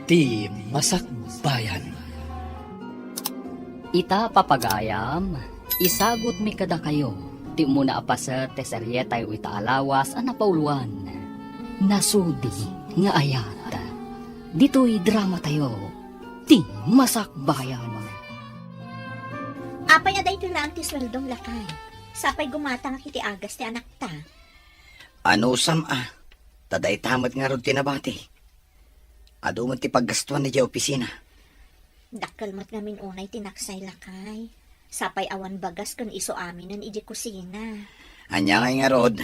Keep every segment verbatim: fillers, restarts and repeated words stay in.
Ti Masakbayan. Ita, papagayam, isagutmi kadakayo ti umuna a paset ti serietayo ita a lawas a napauloan, Nasudi nga Ayat. Ditoy dramatayo, Ti Masakbayan. Apay a daytoy laeng ti sueldom, lakay? Sapay gumatangak iti agas ti anakta. Anusam a, ta dayta met ngarud ti nabati. Adu met ti paggastuan idiay opisina. Dakkel met ngamin unay ti naksay, lakay. Sapay awan bagas ken isu aminen idiay kusina. Ania ngay ngarud?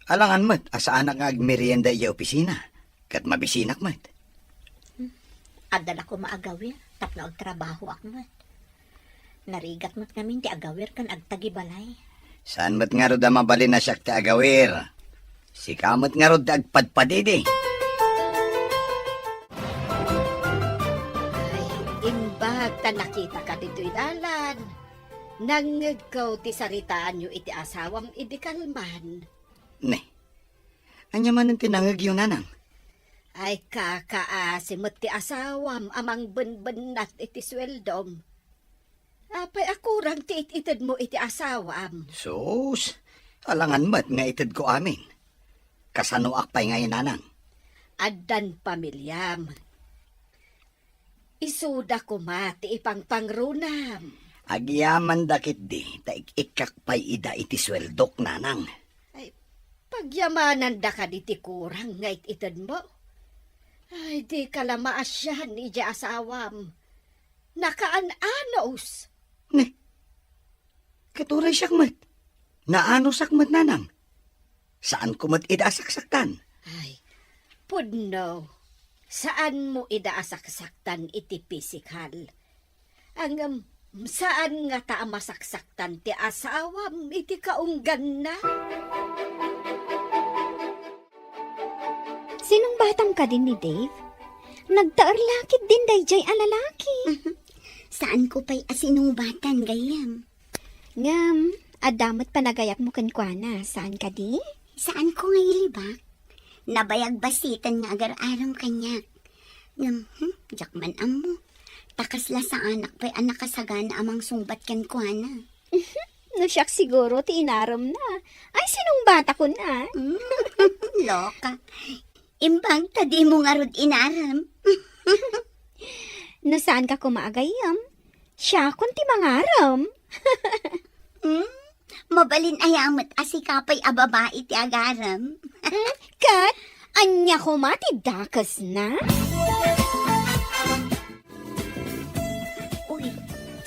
Alangan met a saanak nga agmerienda idiay opisina, ket mabisinak met. Hmm. Adda la koma a gawir tapno agtrabahoak met. Narigat met ngamin ti agawir ken agtagibalay. Saan met ngarud a mabalin a siak ti agawir? Sika met ngarud ti agpadpadidi. Ay, imbag ta nakitaka ditoy dalan. Nangngegko ti saritaanyo iti asawam idi kalman. Ne, ania manen ti nangngegyo, nanang? Ay, kakaasi met ti asawam a mangbenbennat iti sueldom. Apay a kurang ti it-itedmo iti asawam? Sus, alangan met nga itedko amin. Kasanoak pay ngay, nanang? Addan pamiliam. Isuda koma ti ipangpangrunam. Agyamanda ketdi ta ik-ikkak pay ida iti sueldok, nanang. Ay, pagyamananda kadi ti kurang nga it-itedmo? Ay, dika la maasian idiay asawam. Nakaan-anos. Ne, ket uray siak met. Naanosak met, nanang. Saanko met ida a saksaktan. Ay, pudno. Saanmo ida a saksaktan iti pisikal. Ngem, saan ngata a masaksaktan ti asawam iti kaungganna? Sinungbatam kadin ni Dave? Nagtaer la ketdin daydiay a lalaki. Saanko pay a sinungbatan, gayyem. Ngem, adda met panagayatmo kenkuana, saan kadi? Saanko nga ilibak? Nabayag bassiten nga agar-arem kaniak. Ngem, hmm, diak man ammo. Ta kasla saanak pay a nakasagana a mangsungbat kenkuana. No siak siguro ti inaremna. Ay, sinungbatak unay. Hmm, loka. Imbag ta dimo ngarud inarem. No saanka koma a gayyem, siakon ti mangarem. Hmm? Mabalin aya met a sika pay a babai ti agarem? Hmm? Ket ania koma ti dakesna? Uy,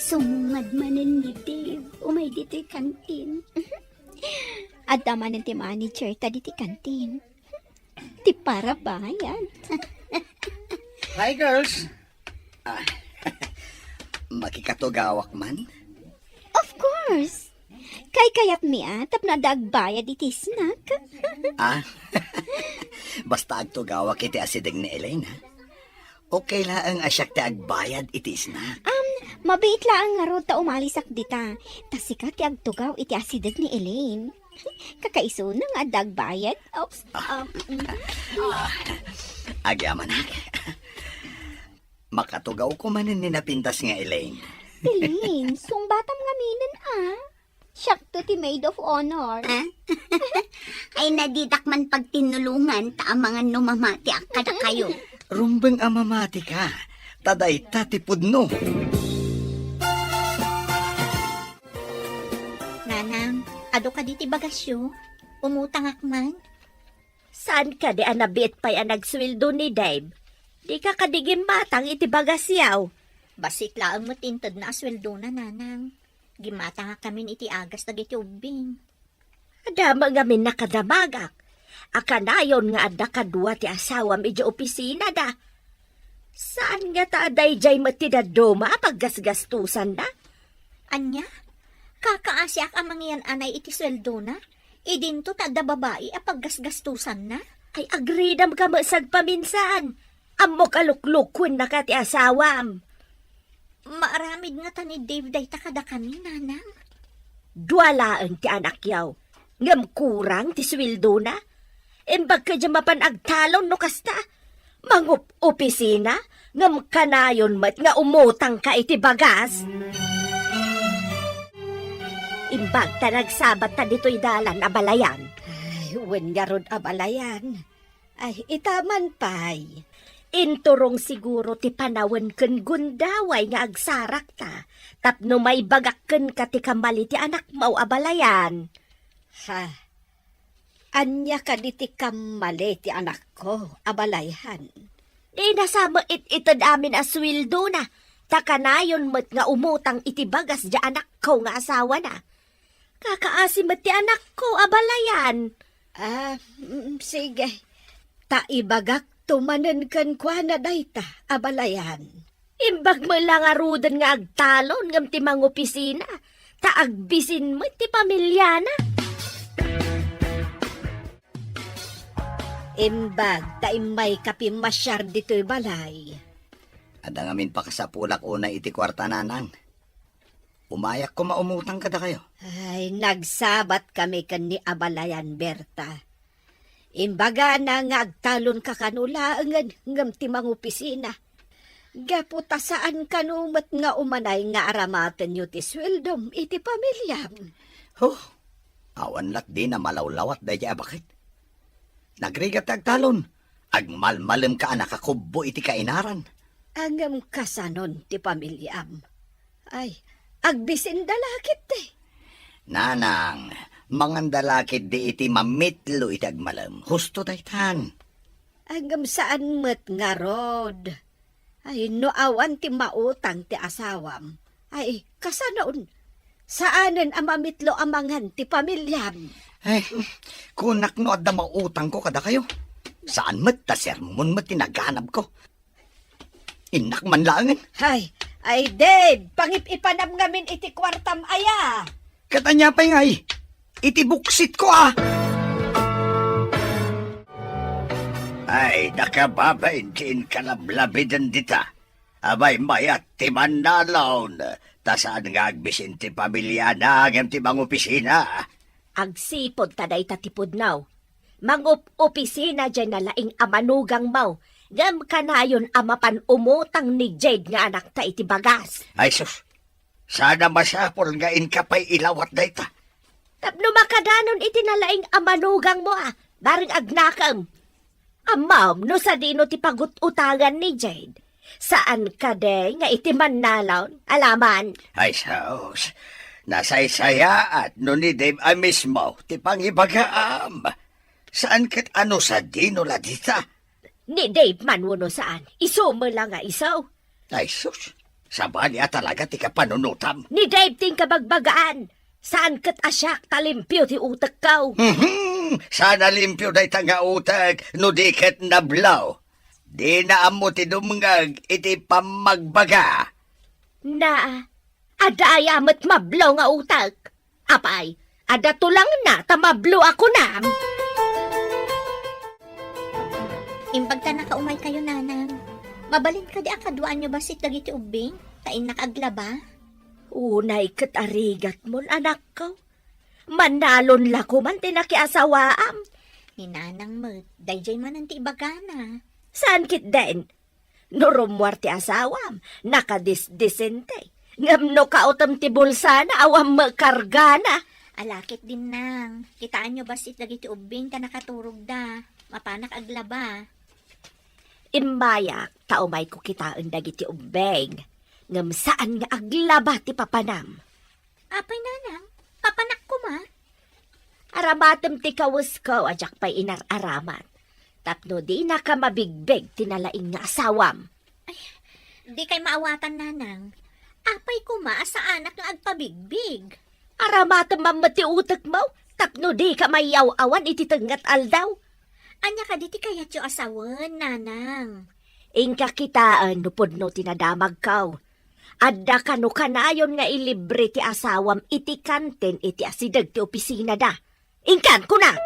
sumungad manen ni Dave. Umay ditoy kantin. Adda manen ti manager ta ditoy kantin. Ti parabayad. Hi, girls. Ah, makikatugawak man? Of course. Kaykayatmi a tapno adda agbayad iti snack. Ah, basta agtugawak iti asideg ni Elaine, ha? Okay laeng a siak ti agbayad iti snack. Um, mabiit laeng ngarud ta umalisak dita. Ta sika ti agtugaw iti asideg ni Elaine. Kakaisuna nga adda agbayad. Oops. Ah. Um, mm. Ah, agyamanak. Makatugawko manen ni napintas nga Elaine. Elaine, sungbatam ngaminen a. Siakto ti maid of honor. Ah? Ay, na ditak man pagtinulongan ta amangan no mamatiak kadakayo. Rumbeng a mamatika, ta dayta ti pudno. Nanang, adu kadi ti bagasyo? Umutangak man? Saan kadi a nabiit pay a nagsueldo ni Dave? Dika kadi gimmatang iti bagasyo? Bassit laeng met intedna a sueldona, nanang. Gimmatangak ngamin iti agas dagiti ubbing. Adda met ngamin nakadamagak a kanayon nga adda kadua ti asawam idiay opisinada. Saan ngata a daydiay met ti dadduma a paggasgastosanna? Ania? Kakaasiak a mangiyan-anay iti sueldona? Idinto ta adda babai a paggasgastosanna? Ay, agridamka met sagpaminsan. Ammok a luklukuennaka ti asawam. Maaramid ngata ni Dave dayta kadakami, nanang? Dua laeng ti anakyo, ngem kurang ti sueldona. Imbag kadi a mapan agtalon no kasta. Mangup-opisina, ngem kanayon met nga umutangka iti bagas? Imbag ta nagsabatta ditoy dalan, abalayan. Ay, wen ngarud, abalayan. Ay, ita man pay. Inturong siguro ti panawen ken gundaway nga agsarakta, tapno maibagak kenka ti kammali ti anakmo, abalayan. Ha? Ania kadi ti kammali ti anakko, abalayan? Dina sa met it-ited amin a suweldona, ta kanayon met nga umutang iti bagas diay anakko nga asawana. Kakaasi met ti anakko, abalayan. Ah, mm, sige. Ta ibagakto manen kenkuana dayta, abalayan. Imbag met la ngaruden nga agtalon ngem ti mangopisina, ta agbisin met ti pamiliana. Imbag ta immayka pimmasiar ditoy balay. Adda ngamin pakasapulak unay iti kuarta, nanang. Umayak koma umutang kadakayo. Ay, nagsabat kami ken ni abalayan, Berta. Imbagana nga agtalonka kano laengen ngem ti mangopisina. Gapu ta saan kano met nga umanay nga aramatenyo ti sueldom iti pamiliam. Huh, awan lat dina malawlawat daydiay a baket. Nagrigat ti agtalon, agmalmalemka a nakakubbo iti kainaran. Ngem kasanon ti pamiliam? Ay, agbisinda la ketdi. Nanang, manganda la ketdi iti mamitlo iti agmalem. Husto daytan. Ngem saan met ngarud. Ay, no awan ti mautang ti asawam, ay, kasanon? Saanen a mamitlo a mangan ti pamiliam. Ay, kunak no adda mautangko kadakayo. Saan met ta sermon met ti naganabko. Innak man laengen. Ay, ay, Dave, pangip-ipanam ngamin iti kuartam aya. Ket ania pay ngay? Iti buksitko, a! Ay, nakababain ti inkalablabiden dita. Abay, mayat ti mannalon, ta saan nga agbisin ti pamiliana ngem ti mangopisina. Agsipud ta dayta ti pudno. Mangup-opisina diay nalaing a manugangmo, ngem kanayon a mapan umutang ni Jade nga anakta iti bagas. Ay sus, sana masapul nga inka pay ilawat dayta. Tapno makadanon iti nalaing a manugangmo a, bareng agnakem. Ammom no sadino ti pagut-utangan ni Jade? Saan kadi nga iti mannalon, alaman? Ay sus, nasaysayaat no ni Dave a mismo ti pangibagaam. Saan ket a no sadino la dita? Ni Dave man wenno saan, isu met la nga isu. Ay sus, sabali a talaga ti kapanunotam. Ni Dave ti inkabagbagaan. Saan ket a siak ta limpio ti utekko. Mhm. Saan a limpio dayta nga utek no di ket nablo. Dina ammo ti dumngeg iti pammagbaga. Na, adda aya met mablo nga utek? Apay, adda tulangna ta mablo a kunam? Imbag ta nakaumaykayo, nanang, mabalin kadi a kaduaanyo bassit dagiti ubbing, ta innak aglaba? Unay ket a rigatmon, anakko. Mannalon la koman ti nakiasawaam. Ni nanang met, daydiay manen ti ibagana. Saan ketdin? No rummuar ti asawam, nakadisdisente. Ngem no kaotem ti bulsana, awan met kargana. Ala ketdin, nang, kitaenyo bassit dagiti ubbing ta nakaturogda. Mapanak aglaba. Immayak ta umayko kitaen dagiti ubbing. Ngem saan nga aglaba ti papanam. Apay, nanang, papanak koma? Aramatem ti kawesko a diak pay inar-aramat. Tapno dinaka mabigbig ti nalaing nga asawam. Ay, dikay maawatan, nanang. Apay koma a saanak nga agpabigbig? Aramatem man met ti utekmo, tapno dika mayaw-awan iti tengnga ti aldaw. Ania kadi ti kayatyo a sawen, nanang? Inka kitaen no pudno ti nadamagko. Adda kano kanayon nga ilibre ti asawam iti kantin iti asideg ti opisinada. Inkan, kuna!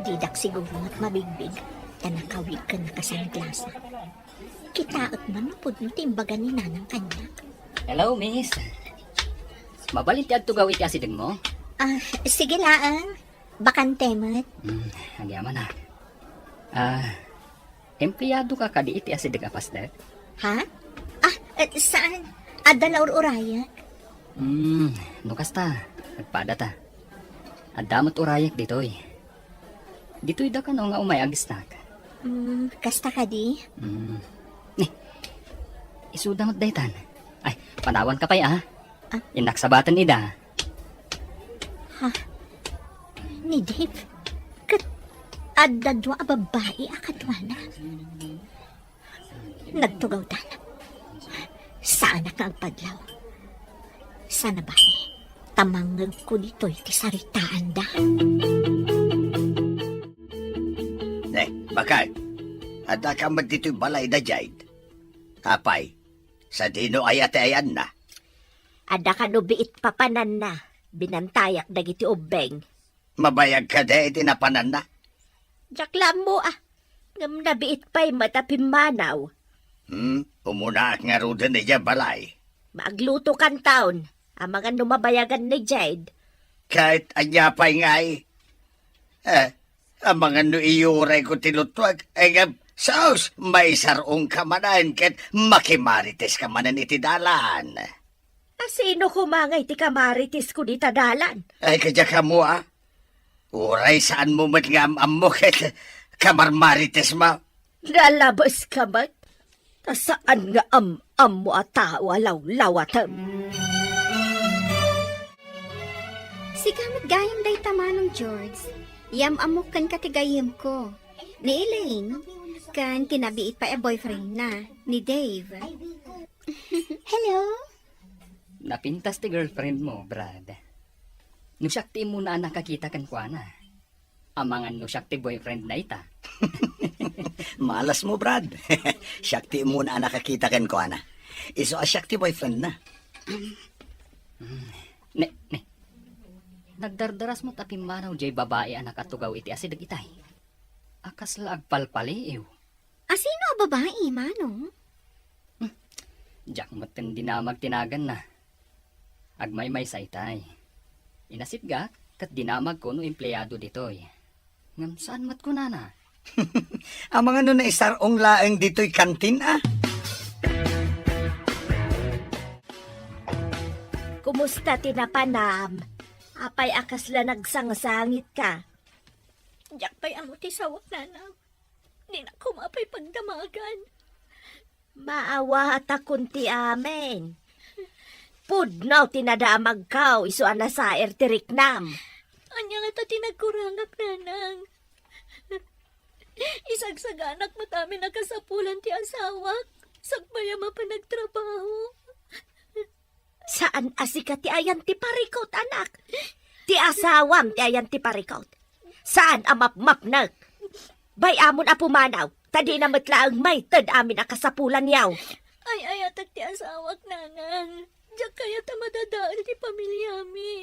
Didak siguro met mabigbig ta nakawig ken nakasanglasa. Kitaek man no pudno ti imbaga ni nanang kaniak. Hello, miss. Mabalin ti agtugaw iti asidegmo? Ah, sige laeng. Bakante met. Hmm, agyamanak. Ah, empleyado ka kadi iti asideg a pastor? Ha? Ah, eh, saan? Adda la ur-urayek. Hmm, no kasta, agpada ta. Adda met urayek ditoy. Ditoy da kano nga umay agisnak. Hmm, kasta kadi? Hmm. Ni, isuda met daytan. Ay, panawan ka pay, ah. Ah. Innak sabaten ida. Ha? Ni Dave? Ket adda dua a babbai a kaduana. Nagtugawdan. Saanak nga agpadlaw. Sana bale, ta mangngegko ditoy ti saritaanda. Ne, bakay. Adda ka met ditoy balay da Jade. Apay, sadino aya ti ayanna? Adda kano biit papananna, binantayak dagiti ubbeng. Mabayag kadi iti napananna? Diak la ammo, ah. Ngem nabiit pay met a pimmanaw. Hmm, umunaak ngaruden idiay balay. Maaglutokanton, amangan no mabayagan ni Jade. Ket ania pay ngay? Eh, amangan no iyurayko ti lutuek, eh, ngem, sus, maisar-ongka manen ket makimariteska manen iti dalan. A sino koma ngay ti kamaritesko dita dalan? Ay, kadiak ammo, ah. Uray saanmo met nga am-ammo ket kamarmaritesmo. Nalabeska met, ta saan nga am-ammo a tao a lawlawatem. Sika met gayam dayta, Manong George. Yam-ammok kenka ti gayyemko. Ni Elaine, ken ti nabiit pay a boyfriendna, ni Dave. Hello? Napintas ti girlfriend mo, Brad. No siak ti immuna a nakakita kenkuana. Amangan no siak ti boyfriend na ita. Malas mo, Brad. Siak ti immuna a nakakita kenkuana. Isu a siak ti boyfriend na. Hmm. Ne, ne. Nagdardaras mo ta pimmanaw jay babai a nakatugaw iti asideg itay. A kasla agpalpaliiw. A sino a babai, Manong? Hmm. Diak met ken dinamag ti naganna. Agmaymaysa itay. Inasitgak ket dinamagko no empleyado ditoy. Ngem saan met kunana? Amangan no naisar-ong laeng ditoy kantin, ah. Kumusta ti napanam? Apay a kasla nagsangsangitka? Diak pay ammo ti sawak, Nanang. Dinak koma pay pagdamagan. Maawatakon ti amin. Pudno ti nadamagko isu a nasair ti riknam. Ania ngata ti nagkurangak, Nanang? Isagsaganak met amin a kasapulan ti asawak, sakbay a mapan agtrabaho. Saan a sika ti ayan ti parikut, anak. Ti asawam ti ayan ti parikut. Saan a mapmapnek. Bay-amon a pumanaw, ta dina met laeng maited amin a kasapulanyo. Ay-ayatek ti asawak, Nanang. Diak kayat a madadael ti pamilyami.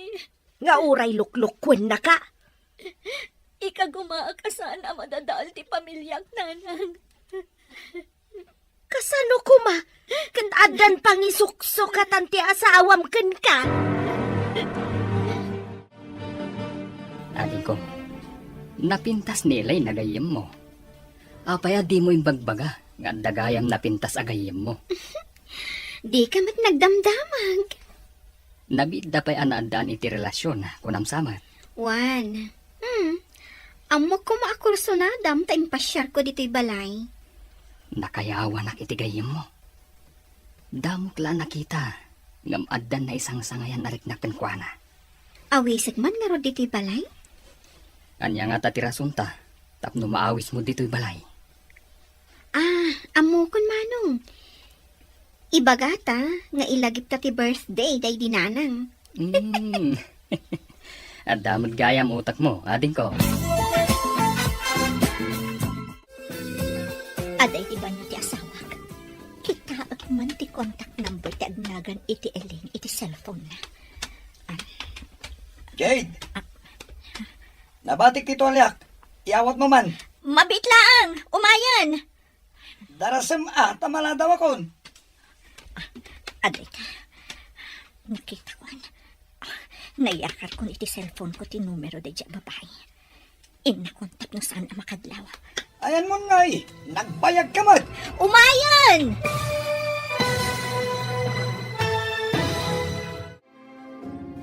Nga uray luklukuennaka. Ikagumaak a saan a madadael ti pamilyak, Nanang. Kasano koma ket addan pangisuksukatan ti asawam kenka? Adingko, napintas ni Elaine a gayyemmo. Apay a dimo imbagbaga nga adda gayam napintas a gayyemmo? Dika met nagdamdamag. Nabiit da pay a naaddaan iti relasion, kunam sa met. Juan, hmm, ammok koma a kursunadam ta impasiarko ditoy balay. Nakayawanak iti gayyemmo. Damok la a nakita, ngem addan naisangsangayan a riknak kenkuana. Awisek man ngarud ditoy balay? Ania ngata ti rasonta tapno maawismo ditoy balay? Ah, ammokon, Manong. Ibagata nga ilagipta ti birthday daydi nanang. Hmm. Adda met gayam utekmo, adingko. Adda iti banio ti asawak. Kitaek man ti contact number ti agnagan iti Elaine iti cellphone-na. Ah. Jade! Ah. Nabatik ti tualiak. Iyawatmo man. Mabiit laeng. Umayen. Darasem a, ta maladawakon. Adayta. Nakitako, an. Nayakarkon iti cellphone ko ti numero daydiay a babai. Innakon tapno saan a makadlaw. Ayanmon ngay, nagbayagka met. Umayen!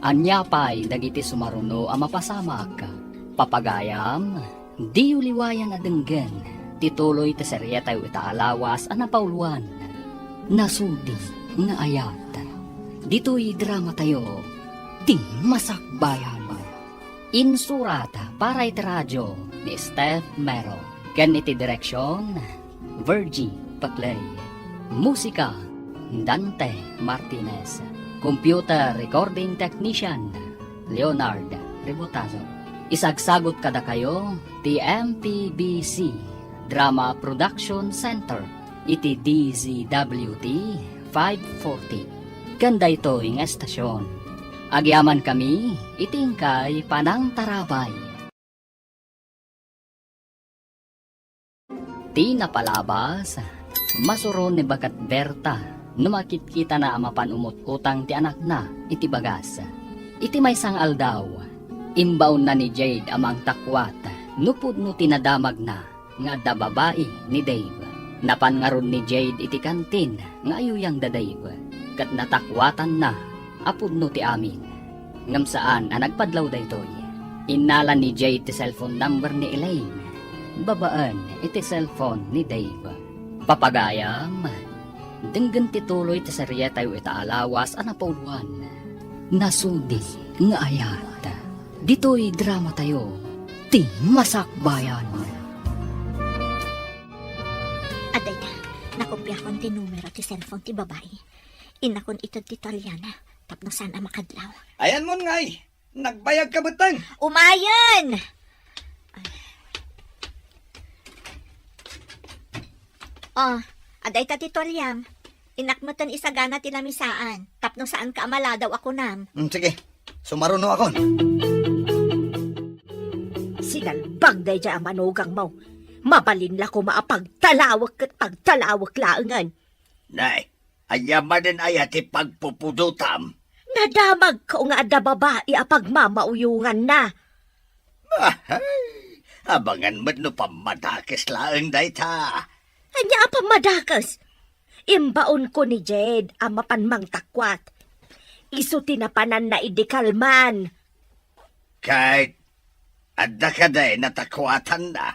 Ania pay dagiti sumaruno a mapasamak? Papagayam, diyo liwayan a denggen ti tuloy ti serietayo ita a lawas a napauluan, Nasudi nga Ayat. Ditoy dramatayo, Ti Masakbayan. Insurat para iti radio ni Steph Mero, ken iti direksion, Virgie Paclay. Musika, Dante Martinez. Computer recording technician, Leonard Rebotazo. Isagsagut kadakayo ti M P B C Drama Production Center iti D Z W T five forty. Ken daytoy nga estasion, agyamankami iti inkay panangtarabay. Ti napalabas, masuron ni Bagat Berta no makitkitana a mapan umut-utang ti anakna iti bagas. Iti maysa nga aldaw, imbaonna ni Jade a mangtakwat no pudno ti nadamagna nga adda babai ni Dave. Napan ngarud ni Jade iti kantin nga ayuyang da Dave, ket natakwatanna a pudno ti amin. Ngem saan a nagpadlaw daytoy. Innala ni Jade ti cellphone number ni Elaine babaen iti cellphone ni Dave. Papagayam, denggen ti tuloy ti serietayo ita a lawas a napauluan, Nasudi nga Ayat. Ditoy dramatayo, Ti Masakbayan. Adda ita, nakopiakon ti numero ti cellphone ti babai. Innakon ited ti tualiana tapno saan a makadlaw. Ayanmon ngay, nagbayagka metten. Umayen! Oh, adda ita ti tualiam. Innak metten isagana ti lamisaan tapno saanka a maladaw a kunam. Mm, sige. Sumarunokon. Sinalbag daydiay a manugangmo. Mabalin la koma a pagtalawek ket pagtalawek laengen. Nay, ania manen aya ti pagpupudotam? Nadamagko nga adda babai a pagmamauyonganna. Ahay, abangan met no pammadakes laeng dayta. Ania a pammadakes? Imbaonko ni Jade a mapan mangtakwat. Isu ti napananna idi kalman. Ket adda kadi natakwatanna?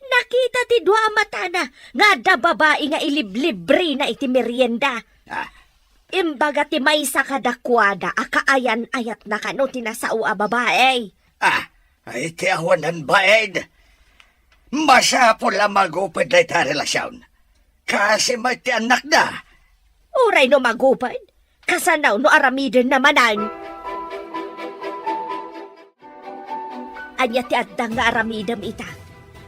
Nakita ti dua a matana nga adda babai nga iliblibrina iti merienda. Ah. Imbaga ti maysa kadakuada a kaayan-ayatna kano ti nasao a babai. Ah, ay ti awanan bain. Masapul a maguped dayta a relasion. Kaasi met ti annakda. Uray no maguped, kasano no aramidenna manen? Ania ti adda nga aramidem ita?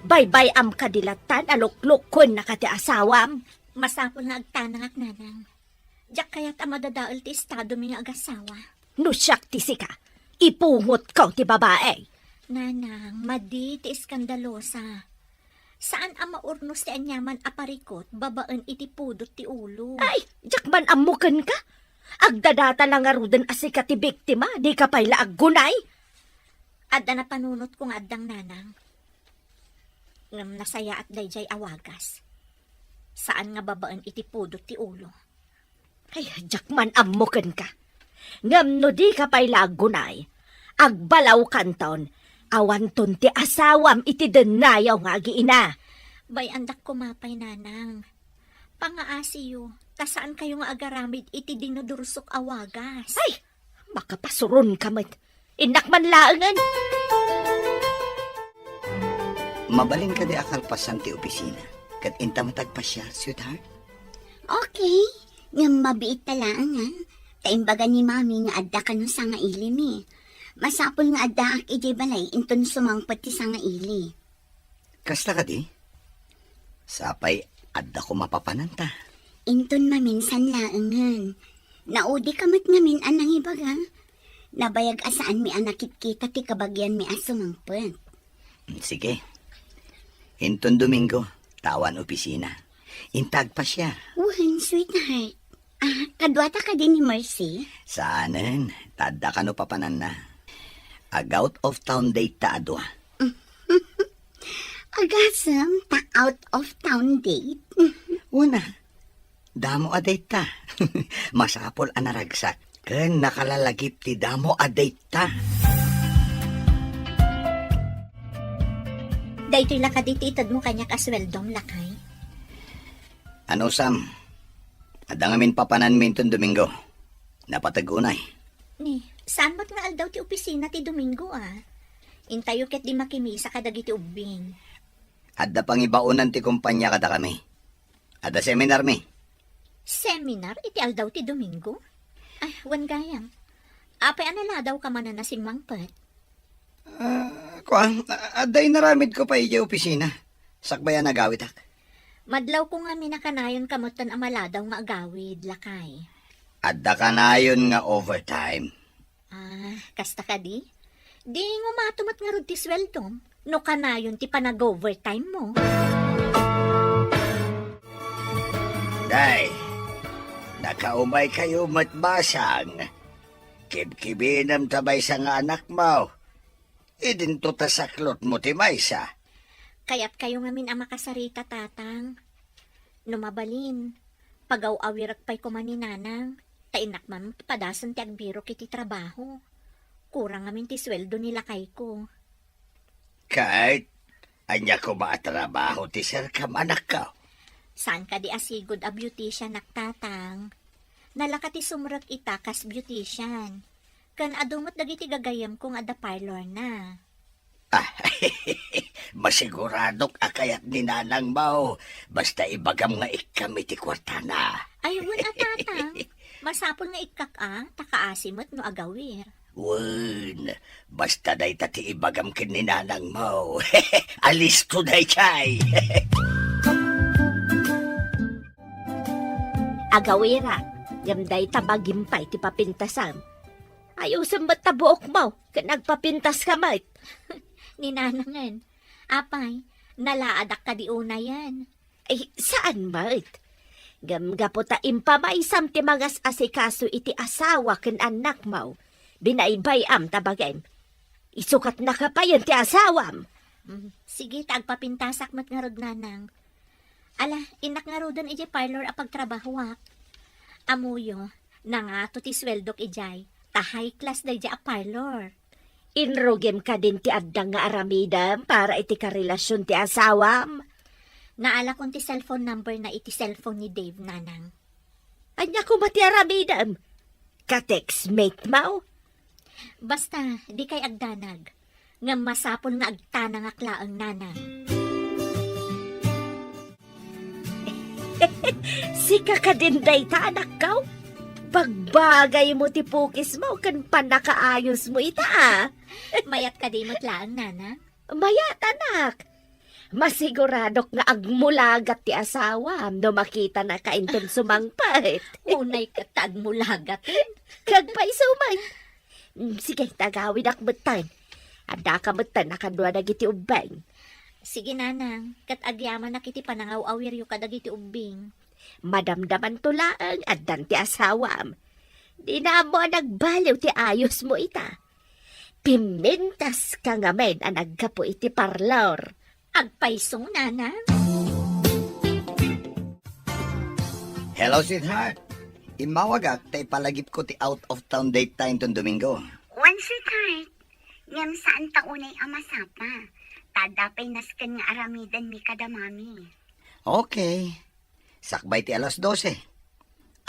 Baybay-am kadi lattan a luklukkuennaka ti asawam? Masapul nga agtanangak, Nanang. Diak kayat a madadael ti estadomi nga agasawa. No siak ti sika, ipungotko ti babai. Nanang, madi ti eskandalosa. Saan a maurnos ti aniaman a parikut babaen iti pudot ti ulo. Ay, diak man ammo kenka. Agdadata la ngaruden a sika ti biktima, dika pay la aggunay. Adda napanunotko nga addang, Nanang. Ngem nasayaat daydiay a wagas. Saan nga babaen iti pudot ti ulo. Ay, diak man ammo kenka. Ngem no dika pay la aggunay, agbalawkanton, awanton ti asawam iti dennayaw nga agiina. Bay-andak koma pay, Nanang. Pangaasiyo, ta saankayo nga agaramid iti dinudursok a wagas. Ay, makapasuronka met. Innak man laengen. Mabalin kadi a kalpasan ti opisina, ket inta met agpasiar, sweetheart? Okay, ngem mabiit ta laengen, ta imbaga ni Mami nga adda kano sangailimi. Masapul nga addaak idiay balay inton sumangpet ti sangaili. Kasta kadi? Sapay adda koma papananta. Inton maminsan laengen. Naudika met ngamin a nangibaga. Nabayag a saanmi a nakitkita ti kabagianmi a sumangpet. Mm, sige. Inton Domingo, ta awan opisina. Inta agpasiar. Wen, sweetheart. Ah, kaduata kadi ni Mercy? Saanen, ta adda kano papananna. Ag-out of town date ta a dua. Agasem ta out of town date. Una, damo a date ta. Masapul a naragsak. Ken nakalalagip ti damo a date ta. Daytoy la kadi ti itedmo kaniak a sueldom, lakay? Ano, Sam? Adda ngamin papananmi inton Domingo. Napateg unay. Ni, saan met nga aldaw ti opisina ti Domingo, a? Intayo ket di makimisa kadagiti ubbing. Adda pangibaonan ti kompania kadakami. Adda seminarmi. Seminar iti aldaw ti Domingo? Ay, wen gayam. Apay a naladawka manen a simmangpet? Ah, kuan, a-, adda inaramidko pay idiay opisina. Sakbay a nagawitak. Madlawko ngamin a kanayonka metten a maladaw nga agawid, lakay. Adda kanayon nga overtime. Ah, kasta kadi? Di ngumato met ngarud ti sueldom no kanayon ti panag-overtime mo. Day, nakaumaykayo met basang. Kibkibinem ta maysa nga anakmo. Idinto ta saklotmo ti maysa. Kayatkayo ngamin a makasarita, Tatang. No mabalin, pagaw-awirek pay koma ni Nanang, ta innak man padasen ti agbirok iti trabaho. Kurang ngamin ti sueldo ni lakayko. Ket, ania koma a trabaho ti serkam, anakko? Saan kadi a sigud a beautician-ak, Tatang? Nalaka ti sumrek ita kas beautician. Ken adu met dagiti gagayyemko nga adda parlorna. Ah, masiguradok a kayat ni nanangmo, basta ibagam nga ikkam iti kuartana. Ay, wen a, Tatang. Masapul nga ikkak a, ta kaasi met no agawir. Wen, basta dayta ti ibagam ken ni nanangmo. Alisto daydiay. Agawirak, ngem dayta bagim pay ti papintasam. Ayusem met ta buokmo, ken agpapintaska met. Ni nanangen, apay, nalaadak kadi unayen? Ay, saan met. Ngem gapu ta impamaysam ti mangas-asikaso iti asawa ken annakmo, binaybay-am ta bagim. Isukatnaka payen ti asawam. Mm, sige, ta agpapintasak met ngarud, nanang. Ala, innak ngaruden idiay parlor a pagtrabahoak. Ammoyo, nangato ti sueldok idiay, ta high class daydiay a parlor. Inrugim kadin ti adda nga aramidem para iti karelasion ti asawam? Naalakon ti cellphone number na iti cellphone ni Dave, nanang. Ania koma ti aramidem? Ka-textmate mo? Basta, dikay agdanag. Ngem masapul nga agtanangak laeng, nanang. Sika kadin dayta, anakko? Bagbagaymo ti pukismo ken pannakaayosmo ita, a. Mayat kadi met laeng, nanang? Mayat, anak. Masiguradok nga agmulagat ti asawam no makitanaka inton sumangpet. Unay ket ta agmulagat, eh. Kagpayso man. Mm, sige, ta agawidak metten. Addaka metten a kadua dagiti ubbing. Sige, nanang, ket agyamanak iti panangaw-awiryo kadagiti ubbing. Madamdamanto laeng, addan ti asawam. Dina ammo a nagbaliw ti ayosmo ita. Pimmintaska ngamin a naggapu iti parlor. Agpayso, nanang. Hello, sweetheart. Immawagak ta ipalagipko ti out of town date ta inton Domingo. Wen, sweetheart. Ngem saan ta unay a masapa. Ta adda pay nasken nga aramidenmi kada mami. Okay. Sakbay ti alas dose.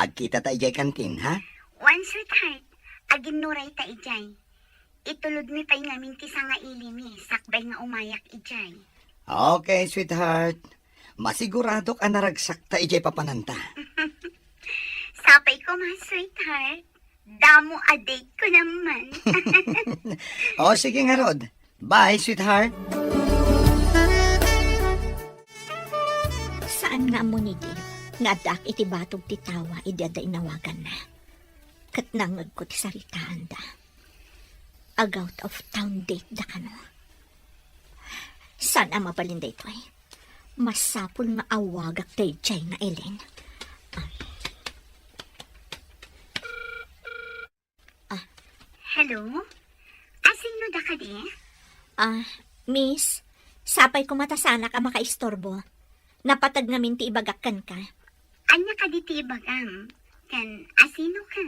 Agkita ta idiay kantin, ha? Wen, sweetheart. Aginnuray ta idiay. Itulodmi pay ngamin ti sangailimi, sakbay nga umayak idiay. Okay, sweetheart. Masiguradok a naragsak ta idiay papananta. Sapay koma, sweetheart. Damo a date ko naman. O, sige ngarud. Bye, sweetheart. Saan nga ammo ni Dave nga addaak iti batog ti tawa idi adda inawaganna? Ket nangngegko ti saritaanda. Ag-out of town date da kano? Saan a mabalin daytoy? Masapul nga awagak daydiay nga Ellen. Ah. Ah. Hello? Asino da kadi? Ah, miss, sapay koma ta saanak a makaistorbo. Napateg ngamin ti ibagak kenka. Ania kadi ti ibagam? Ken asino ka?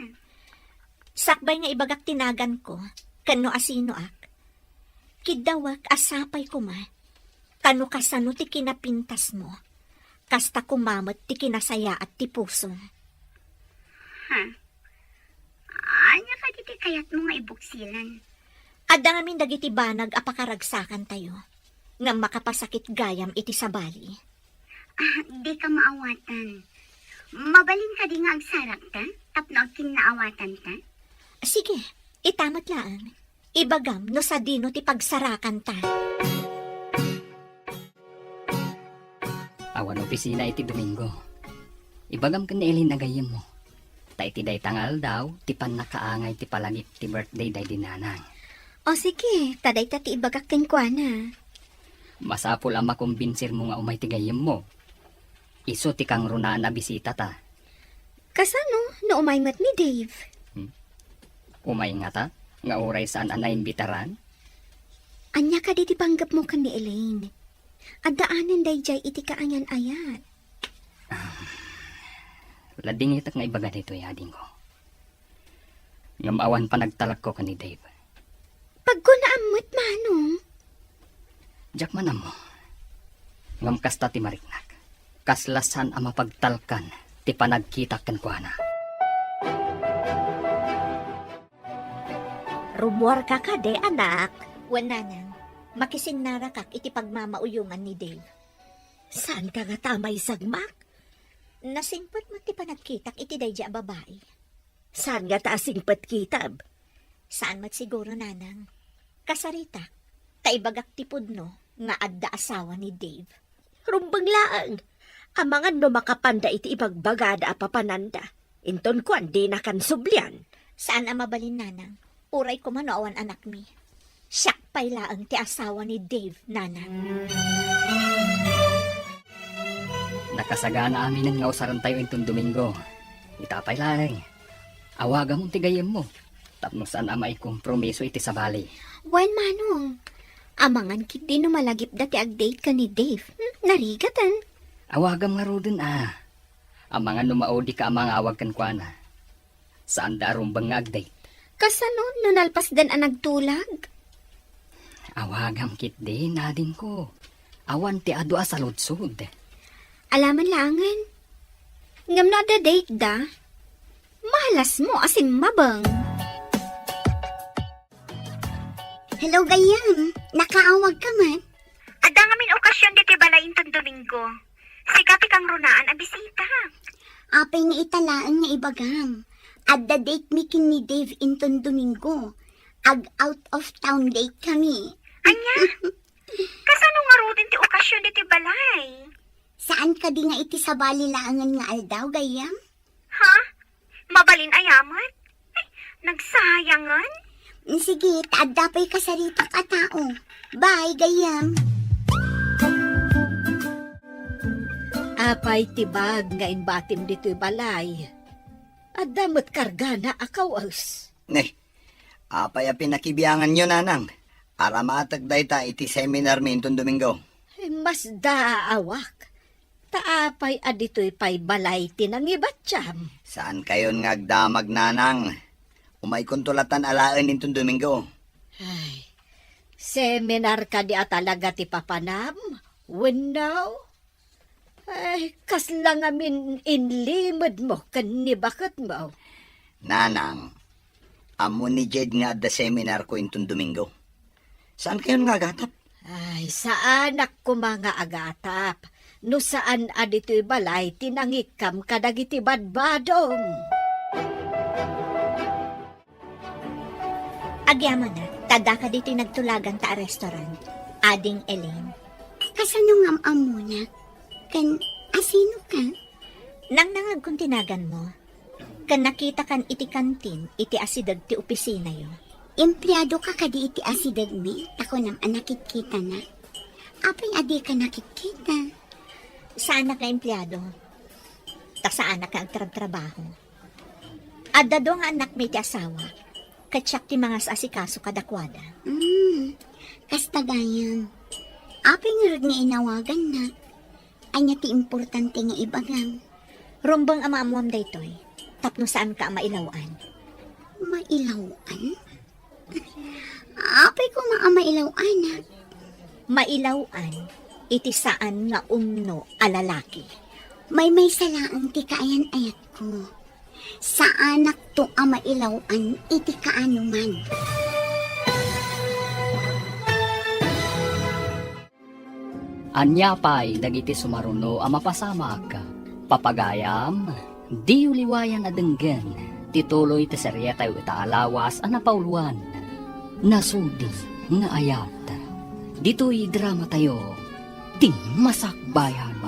Sakbay nga ibagak ti naganko, ken no asinoak. Kiddawek a sapay koma, ta no kasano ti kinapintasmo, kasta koma met ti kinasayaat ti pusom. Ha? Ania kadi ti kayatmo nga ibuksilan? Adda ngamin dagiti banag a pakaragsakantayo, ngem makapasakit gayam iti sabali. Ah, dika maawatan. Mabalin kadi nga agsarakta tapno agkinnaawatanta? Sige, ita met laeng. Ibagam no sadino ti pagsarakanta. Awan opisina iti Domingo. Ibagam ken ni Elaine a gayyemmo. Ta iti dayta nga aldaw, ti pannakaangay ti palagip ti birthday daydi nanang. O sige, ta dayta ti ibagak kenkuana. Masapul a makumbinsirmo nga umay ti gayyemmo. Isu ti kangrunaan a bisitata. Kasano no umay met ni Dave? Hmm? Umay ngata nga uray saan a naimbitaran? Ania kadi ti panggepmo ken ni Elaine? Addaanen daydiay iti kaangan-ayat. Ah, ladingitak nga ibaga daytoy, adingko. Ngem awan panagtalekko ken ni Dave. Pagkunaam met, Manong. Diak man ammo. Ngem kasta ti mariknak. Kasla saan a mapagtalkan ti panagkitak kenkuana. Rummuarka kadi, anak? Wen, nanang. Makisinnarakak iti pagmamauyongan ni Dave. Saanka ngata a maisagmak? Nasingpet met ti panagkitak iti daydi a babai. Saan ngata a singpet kitam? Saan met siguro, nanang. Kasaritak, ta ibagak ti pudno nga adda asawa ni Dave. Rumbeng laeng, amangan no makapanda iti ibagbagada a papananda. Inton kuan, dinakan sublian. Saan a mabalin, nanang. Uray koma no awan anakmi. Siak pay laeng ti asawa ni Dave, nanang. Nakasagana aminen nga usarentayo inton Domingo. Ita pay laeng. Awagamon ti gayyemmo. Tapno saan a maikompromiso iti sabali. Wen, Manong. Amangan ketdi no malagipda ti agdate ken ni Dave. Hmm, narigaten. Awagam ngaruden a. Amangan no maudika a mangawag kenkuana. Saanda a rumbeng nga agdate. Kasano no nalpasdan a nagtulag? Awagam ketdi, adingko. Awan ti adu a saludsod. Alaman laengen. Ngem no adda date da, malasmo a simmabeng. Hello, gayyem. Nakaawag ka man? Adda ngamin okasion ditoy balay inton Domingo. Sika ti kangrunaan a bisita. Apay nga ita laeng nga ibagam. Adda date mi ken ni Dave inton Domingo. Ag out of town date kami. Ania? Kasano ngaruden ti okasion ditoy balay? Saan kadi nga iti sabali laengen nga aldaw, gayyem? Ha? Mabalin aya met? Ay, nagsayangan? Sige, ta adda pay kasaritak a tao. Bye, gayyem. Apay ti bag nga imbatim ditoy balay? Adda met kargana a kawes. Ne, apay a pinakibianganyo, nanang? Aramatek dayta iti seminar mi inton Domingo. Ay, masdaawak. Ta apay a ditoy pay balay ti nangibatiam? Saankayon nga agdamag, nanang. Umaykonto latan alaen inton Domingo. Ay, seminar kadi a talaga ti papanam? Wenno? Ay, kasla ngamin inlimedmo ken ni baketmo? Nanang, ammo ni Jed nga adda seminar ko inton Domingo. Saankayon nga agatap? Ay, saanak koma nga agatap. No saan a ditoy balay ti nangikkam kadagiti badbadom. Agyamanak, ta addaka ditoy nagtulaganta a restaurant, Ading Elaine. Kasano nga am-ammonak? Ken asino ka? Nangnangagkon ti naganmo. Ken nakitakan iti kantin iti asideg ti opisinayo. Empleado ka kadi iti asidegmi, ta kunam a nakitkitana. Apay a dika nakitkita? Saanak nga empleado. Ta saanak nga agtrabtrabaho. Adda dua nga annakmi ti asawa. Ket siak ti mangas-asikaso kadakuada. Hmm, kasta gayam. Apay ngarud nga inawagannak? Ania ti importante nga ibagam? Rumbeng a maammuam daytoy, tapno saanka a mailaw-an. Mailaw-an? Apay koma a mailaw-anak? Mailaw-an iti saan nga umno a lalaki. Maymaysa laeng ti kaayan-ayatko. Saanakto a mailaw-an iti kaanoman. Ania pay dagiti sumaruno a mapasamak? Papagayam, diyo liwayan a denggen ti tuloy ti serietayo ita a lawas a napauluan, Nasudi nga Ayat. Ditoy dramatayo, Ti Masakbayan.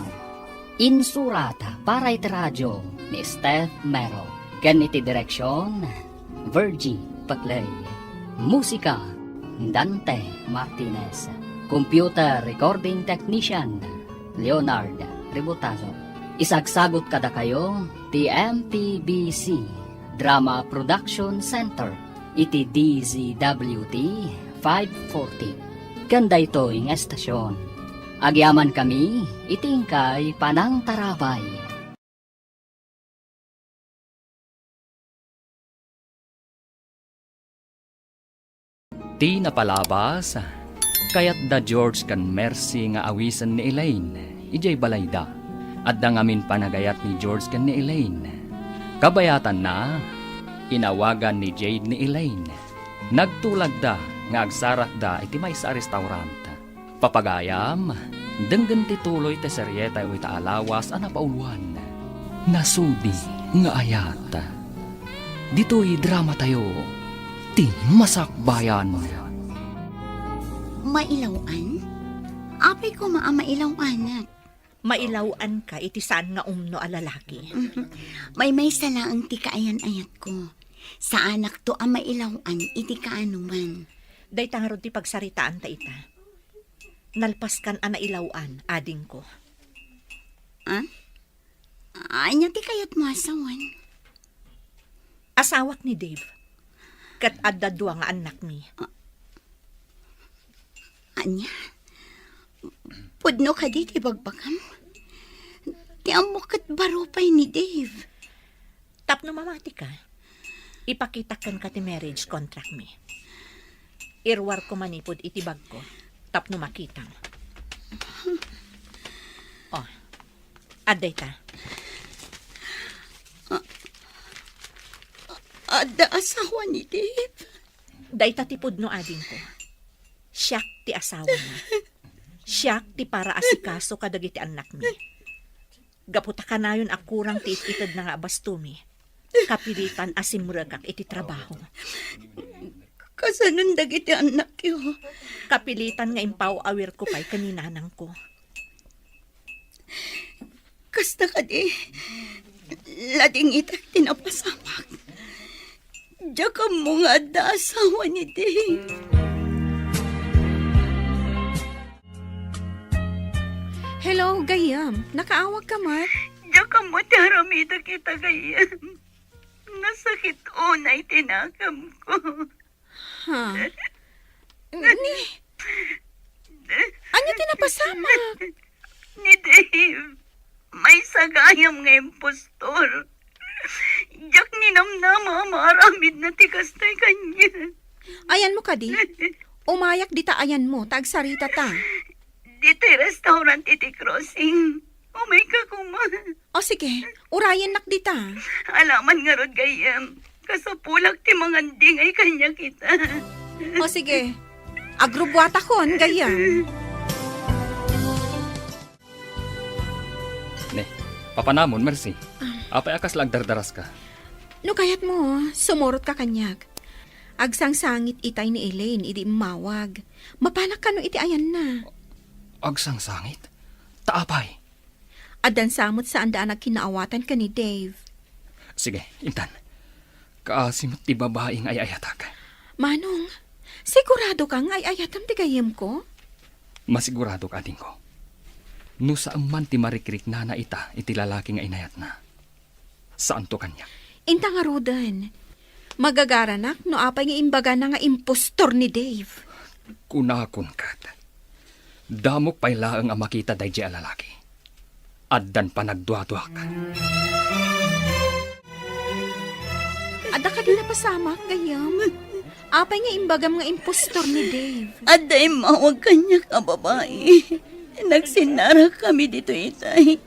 Insurat para iti radio ni Steph Mero ken iti direksion, Virgie Paclay. Musika, Dante Martinez. Computer recording technician, Leonard Ributazo. Isagsagut kadakayo ti M P B C Drama Production Center iti D Z W T five forty. Ken daytoy nga estasion, agyamankami iti inkay panangtarabay. Ti napalabas, kayat da George ken Mercy nga awisen ni Elaine idiay balayda. Adda ngamin panagayat ni George ken ni Elaine. Kabayatanna, inawagan ni Jade ni Elaine. Nagtulagda nga agsarakda iti maysa a restaurant. Papagayam, denggen ti tuloy ti serietayo ita a lawas a napauluan, Nasudi nga Ayat. Ditoy dramatayo, Ti Masakbayan. Mailaw-an? Apay koma a mailaw-anak? Mailaw-anka iti saan nga umno a lalaki. Maymaysa laeng ti kaayan-ayatko. Saanakto a mailaw-an iti kaanoman. Dayta ngarud ti pagsaritaanta ita. Nalpaskan a nailaw-an, adingko. Ah? Ania ti kayatmo a sawen? Asawak ni Dave. Ket adda dua nga annakmi. Ah. Ania? Pudno kadi ti bagbagam? Ti ammok ket baro pay ni Dave. Tapno mamatika, ipakitak kenka ti marriage contract mi. Iruarko manipud iti bagko tapno makitam. Oh, adda ita. A-, adda asawa ni Dave? Dayta ti pudno, adingko. Siak ti asawana. Siak ti paraasikaso kadagiti annakmi. Gapu ta kanayon a kurang ti it-itedna nga abastomi, kapilitan a simrekak iti trabaho. Kasanon dagiti annakyo? Kapilitan nga impaw-awirko pay ken ni nanangko. Kasta kadi, ladingitak ti napasamak. Diak ammo nga adda asawa ni Dave. Hello, gayyem. Nakaawagka met? Diak ammo ti aramidek ita, gayyem. Nasakit unay ti nakemko. Ha? Ni, ania ti napasamak? Ni Dave, maysa gayam nga impostor. Diak ninamnama a maaramidna ti kastoy kaniak. Ayanmo kadi? Umayak dita ayanmo, ta agsaritata. Ditoy restaurant iti crossing. Umayka koma. O sige, urayennak dita. Alaman ngarud, gayyem. Kasapulak ti mangandingay kaniak ita. O sige, agrubbuatakon, gayyem. Ne, papanamon, Mercy. Ah. Apay a kasla agdardaraska? No kayatmo, sumurotka kaniak. Agsangsangit itay ni Elaine idi immawag. Mapanak kano iti ayanna. Agsangsangit? Ta apay? Addan sa met saanda a nagkinnaawatan ken ni Dave. Sige, intan. Kaasi met ti babai nga ay-ayatak. Manong, siguradoka nga ay-ayatam ti gayyemko? Masiguradok, adingko. No saan man ti marikriknana ita iti lalaki nga inayatna, saanto kaniak. Inta ngaruden. Magagaranak no apay nga imbagana nga impostor ni Dave. Kunakon ket, damok pay laeng a makita daydiay a lalaki. Addan panagduaduak. Adda kadi napasamak, gayyem? Apay nga imbagam nga impostor ni Dave? Adda immawag kaniak a babai. Nagsinnarak kami ditoy itay.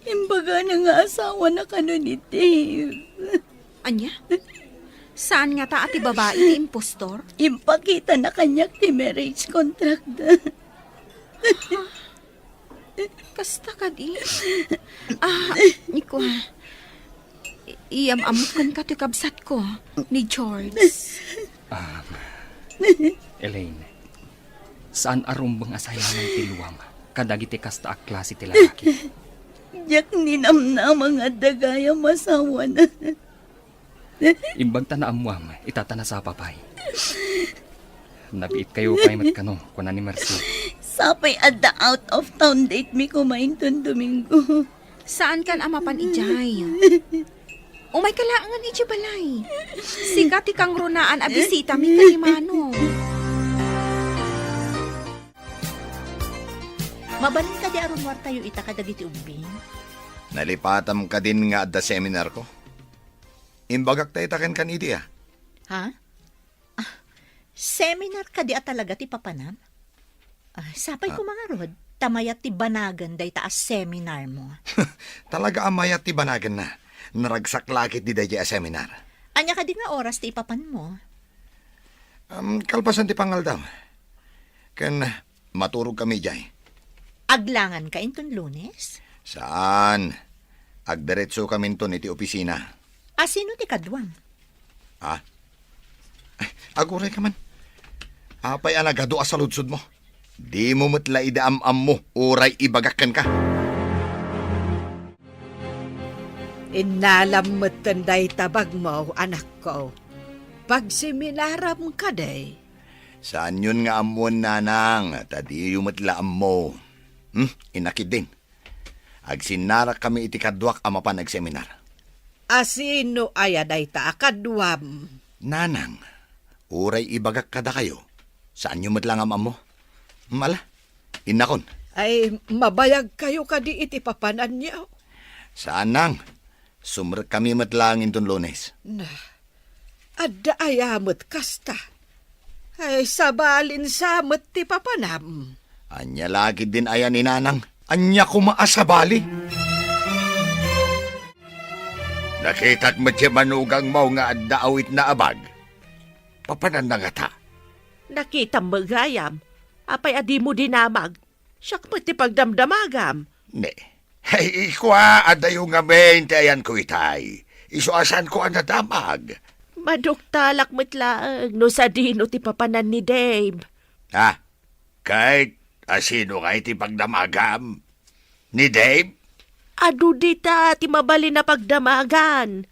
Imbagana nga asawana kano ni Dave. Ania? Saan ngata a ti babai ti impostor? Impakitana kaniak ti marriage contract da. Kasta kadi? Ah, ni kua. I-, iyam-ammok kenka ti kabsatko, ni George. Ah, Elaine, saan a rumbeng a sayangan ti luam kadagiti kasta a klase ti lalaki. Diak ninamnama nga adda gayam asawana. Imbagta naammuam, ita ta nasapa pay. Nabiitkayo pay met kano, kuna ni Mercy. Sapay adda out of town date mi koma inton Domingo. Saankan a mapan idiay. Umayka laengen idiay balay. Sika ti kangrunaan a bisitami ken ni Manong. Mabalin kadi a rummuartayo ita kadagiti ubbing? Nalipatam kadin nga adda seminarko? Imbagak dayta kenka idi, a? Ha? Ah, seminar kadi a talaga ti papanam? Ah, sapay Ah. koma ngarud, ta mayat ti banagen dayta a seminarmo. Talaga a mayat ti banagenna. Naragsak la ketdi daydiay a seminar. Ania kadi nga oras ti ipapanmo? Um, kalpasan ti pangaldaw. Ken maturogkami idiay. Aglanganka inton Lunes? Saan. Agdiretsokami inton iti opisina. A sino ti kaduam? Ah? Ay, agurayka man. Apay a nagadu a saludsodmo? Dimo met la idi am-ammo uray ibagak kenka. Innalam metten dayta bagmo, anakko. Pagseminaram kadi? Saanyon nga ammoen, nanang, ta diyo met la ammo. Hmm? Inakidin. Agsinnarakkami iti kaduak a mapan agseminar. A sino aya dayta a kaduam? Nanang, uray ibagak kadakayo, saanyo met la nga am-ammo. Mala, innakon. Ay, mabayagkayo kadi iti papananyo? Saan, nang. Sumrekkami met laeng inton Lunes. Na, adda aya met kasta? Ay, sabalin sa met ti papanam. Ania la ketdin aya ni nanang? Ania koma a sabali? Nakitak met ti manugangmo nga adda awitna a bag. Papananna ngata? Nakitam met gayam. Apay a dimo dinamag? Siak met ti pagdamdamagam. Ne. Ay, kua, adayo ngamin ti ayanko itay. Isu a saanko a nadamag. Maduktalak met laeng no sadino ti papanan ni Dave. Ha? Ket a sino ngay ti pagdamagam? Ni Dave? Adu dita ti mabalin a pagdamagan.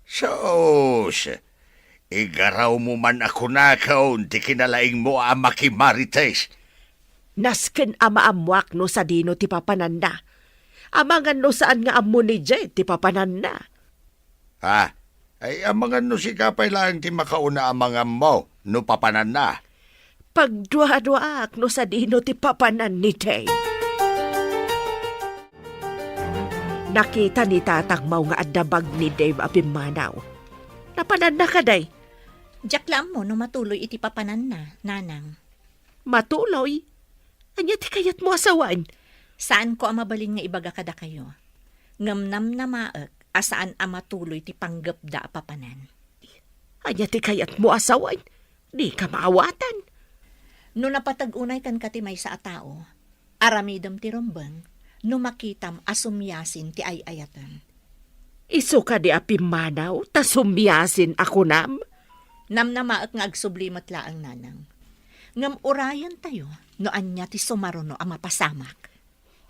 Sus, igarawmo man a kunakon ti kinalaingmo a makimarites. Nasken a maammoak no sadino ti papananna. Amangan no saan nga ammo ni Jed ti papananna. Ah, ay amangan no sika pay laeng ti makauna a mangammo no papananna. Pagduaduaak no sadino ti papanan ni Dave. Nakita ni tatangmo nga adda bag ni Dave a pimmanaw. Napananna kadi? Diak la ammo no matuloy iti papananna, nanang. Matuloy? Ania ti kayatmo a sawen? Saanko a mabalin nga ibaga kadakayo. Ngem namnamaek a saan a matuloy ti panggepda a papanan. Ania ti kayatmo a sawen? Dika maawatan. No napateg unay kenka ti maysa a tao, aramidem ti rumbeng no makitam a sumiasin ti ay-ayatem. Isu kadi a pimmanaw ta sumiasin a kunam? Namnamaek nga agsubli met laeng, nanang. Ngem urayentayo no ania ti sumaruno a mapasamak.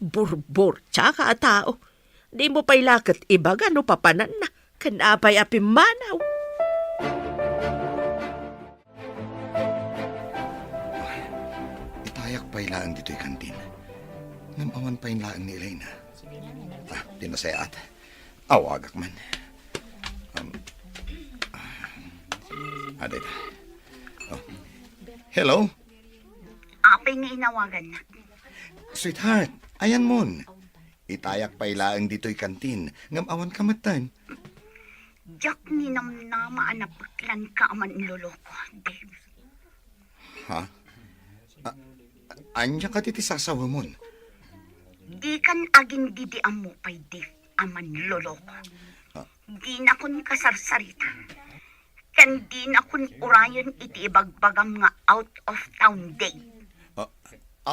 Burburtiaka a tao. Dimo pay la ket ibaga no papananna ken apay a pimmanaw. Itayak pay laeng ditoy kantin. Ngem awan pay laeng ni Elena. Ah, ti nasayaat. Awagak man. Um, ah, Adayta. Oh. Hello? Apay nga inawagannak? Sweetheart, ayanmon. Itayak pay laeng ditoy kantin, ngem awan ka metten. Diak ninamnama a napeklanka a manloloko, Dave. Ha? A-, ania kadi ti sasawemon? Dikan agin-didiammo pay, Dave, a manloloko. Ah. Dinakon kasarsarita. Ken dinakon urayen iti ibagbagam nga out of town, Dave. Ah,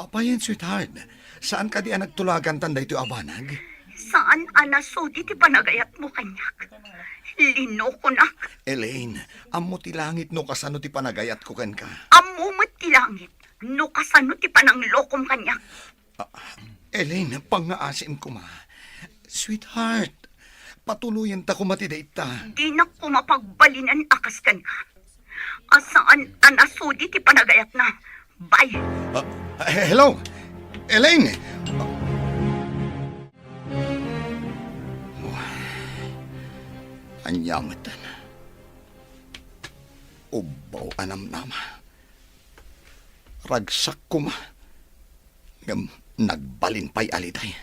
apayen, sweetheart? Saan kadi a nagtulagantan daytoy a banag? Saan a nasudi ti panagayatmo kaniak. Linokonak. Elaine, ammo ti langit no kasano ti panagayatko kenka. Ammo met ti langit no kasano ti pananglokom kaniak. Ah, Elaine, pangngaasim koma. Sweetheart, patuloyenta koma ti dayta. Dinak koma pagbalinen a kas kenka. A saan a nasudi ti panagayatna. Bye. Ah, hello? Elaine! Ania metten? Ubbaw a namnama. Ragsak koma. Ngem nagbalin pay a liday.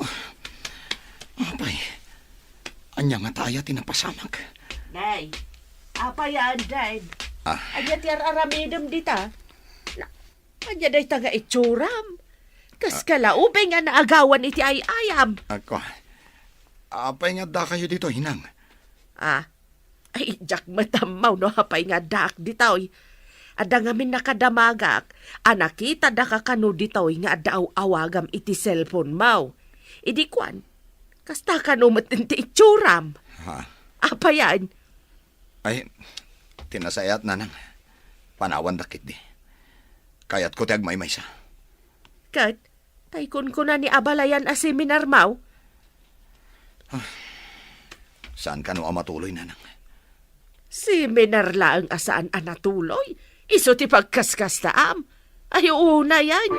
Ah, apay, ania ngata aya ti napasamak? Nay, apay a, Dave? Ah. Ania ti ar-aramidem dita? Na, ania dayta nga itsuram? Kas Ah. kalaubay nga naagawan iti ay-ayam. Ako, apay nga addakayo ditoy, Nang? Ah, Ay, diak met ammo no apay nga addaak ditoy. Adda ngamin nakadamagak a nakitadaka kano ditoy nga adda aw-awagam iti cellphone mo. Idi kuan, kasta kano met ti itsuram. Ha? Apayan? Ay, ti nasayaat, Nanang. Panawandak ketdi. Kayatko ti agmaymaysa. Ket, tay kunkuna ni abalayan a seminar mo? Ah, saan kano a matuloy, Nanang? Seminar laeng a saan a natuloy? Isu ti pagkaskastaam? Ay, unayan.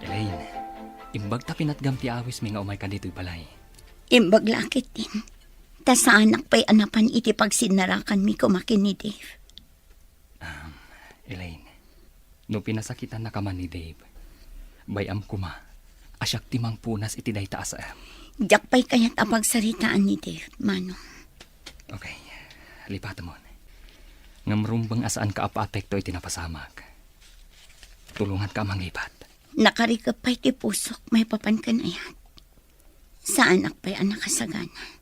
Elaine, imbag ta pinatgam ti awismi nga umayka ditoy balay. Imbag la ketdin. Ta saanak pay a napan iti pagsinnarakanmi koma ken ni Dave. Um, Elaine, no pinasakitannaka man ni Dave, bay-am koma a siak ti mangpunas iti dayta a saem. Diak pay kayat a pagsaritaan ni Dave, Manong. Okay, lipatemon. Ngem rumbeng a saanka a paapekto iti napasamak. Tulonganka a mangibat. Nakarikep pay ti pusok maipapan ken ayat. Saanak pay a nakasagana.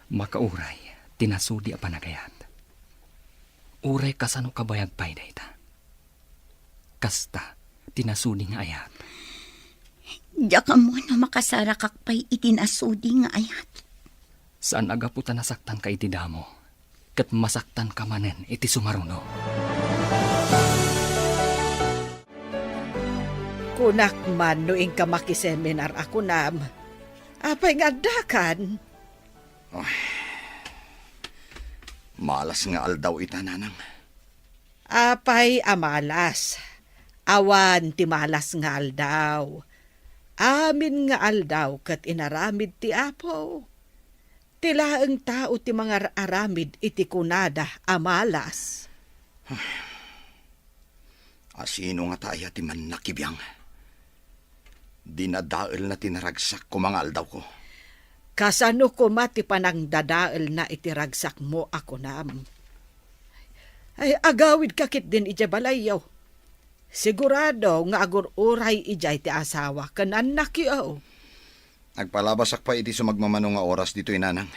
Makauray ti nasudi a panagayat. Uray kasano kabayag pay dayta. Kasta ti nasudi nga ayat. Diak ammo no makasarakak pay iti nasudi nga ayat. Saan a gapu ta nasaktanka iti damo, ket masaktanka manen iti sumaruno. Kunak man no inka makiseminar a kunam, apay nga addakan? Ay, malas nga aldaw ita, Nanang. Apay a malas? Awan ti malas nga aldaw. Amin nga aldaw ket inaramid ti Apo. Ti laeng tao ti mangar-aramid iti kunada a malas. Asino ngata aya ti mannakibiang? Dinadaelna ti naragsak koma nga aldawko. Kasano koma ti panangdadaelna iti ragsakmo a kunam? Ay, agawidka ketdin idiay balayyo. Sigurado nga agur-uray idiay ti asawa ken annakyo. Agpalabasak pay iti sumagmamano nga oras ditoy, Nanang.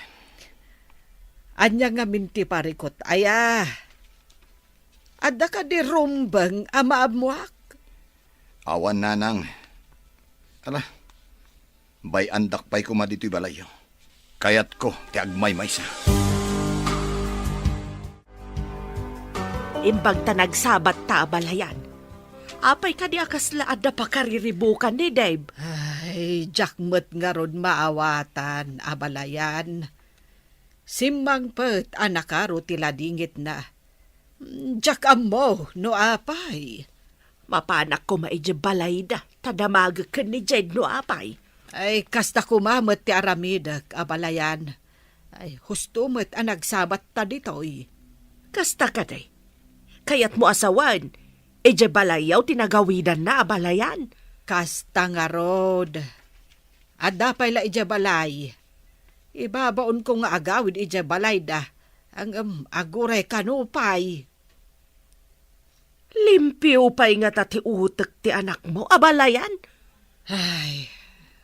Ania ngamin ti parikut aya? Adda kadi rumbeng a maammoak? Awan, Nanang. Ala, bay-andak pay koma ditoy balayyo. Kayatko ti agmaymaysa. Imbag ta nagsabat ta abalayan. Apay kadi a kasla adda pakariribukan ni Dave? Ay, diak met ngarud maawatan, abalayan. Simmangpet a nakaro ti ladingitna. Diak ammo no apay. Mapanak koma idiay balayda, ta damagek ken ni Jed no apay. Ay, kasta koma met ti aramidek, abalayan. Ay, husto met a nagsabatta ditoy. Kasta kadi? Kayatmo a sawen, idiay balayyo ti nagawidanna a balayan? Kasta ngarud. Adda pay la idiay balay. Ibabaonko nga agawid idiay balayda. Ngem aguray kano pay. Limpio pay ngata ti utek ti anakmo a balayan? Ay,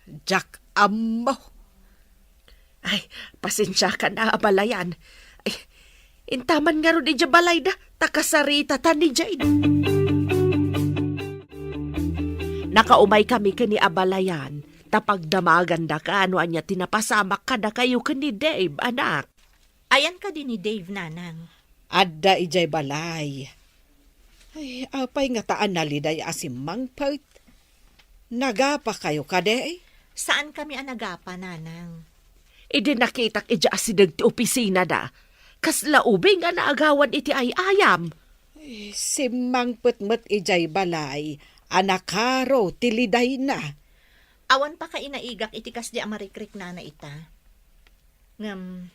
diak ammo. Ay, pasensiakan a balayan. Ay, intaman ngarud idiay balayda, ta kasaritata ni Jade. Nakaumay kami ken ni a balayan, ta pagdamagandaka no ania ti napasamak kadakayo ken ni Dave, anak. Ayan kadi ni Dave, nanang? Adda idiay balay. Ay, apay ngata a naliday a simmangpet? Nagapakayo kadi? Saankami a nagapa, nanang. Idi nakitak idiay asideg ti opisinada, kasla ubing a naagawan iti ay-ayam. Ay, simmangpet met idiay balay a nakaro ti lidayna. Awan pakainaigak iti kasdi a marikriknana ita. Ngem,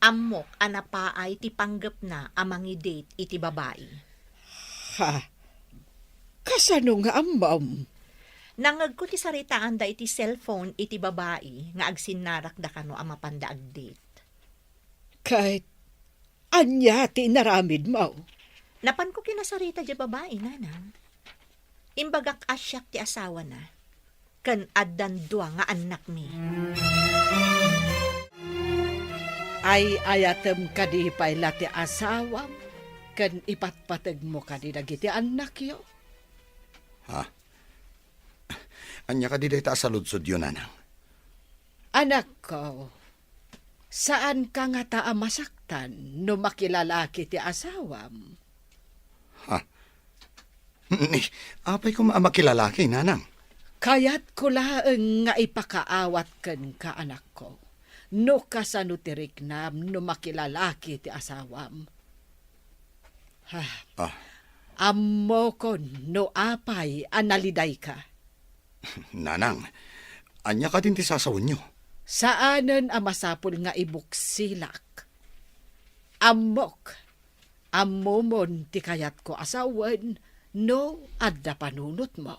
ammok a napaay ti panggepna a mangidate iti babai. Ha? Kasano nga ammom? Nangngegko ti saritaanda iti cellphone iti babai nga agsinnarakda kano a mapanda agdate. Ket ania ti inaramidmo? Napanko kinasarita diay babai, nanang. Imbagak a siak ti asawana, ken addan dua nga annakmi. Ay-ayatem kadi pay la ti asawam ken ipatpategmo kadi dagiti annakyo? Ha? Ania kadi dayta a saludsodyo, nanang? Anakko, saanka ngata a masaktan no makilalaki ti asawam? Ha? Ni, apay koma a makilalaki, nanang? Kayatko laeng nga ipakaawat kenka, anakko, no kasano ti riknam no makilalaki ti asawam. Ha. Ah. Ammokon no apay a nalidayka. Nanang, ania kadin ti sasawenyo? Saanen a masapul nga ibuksilak. Ammok, ammomon ti kayatko a sawen no adda panunotmo.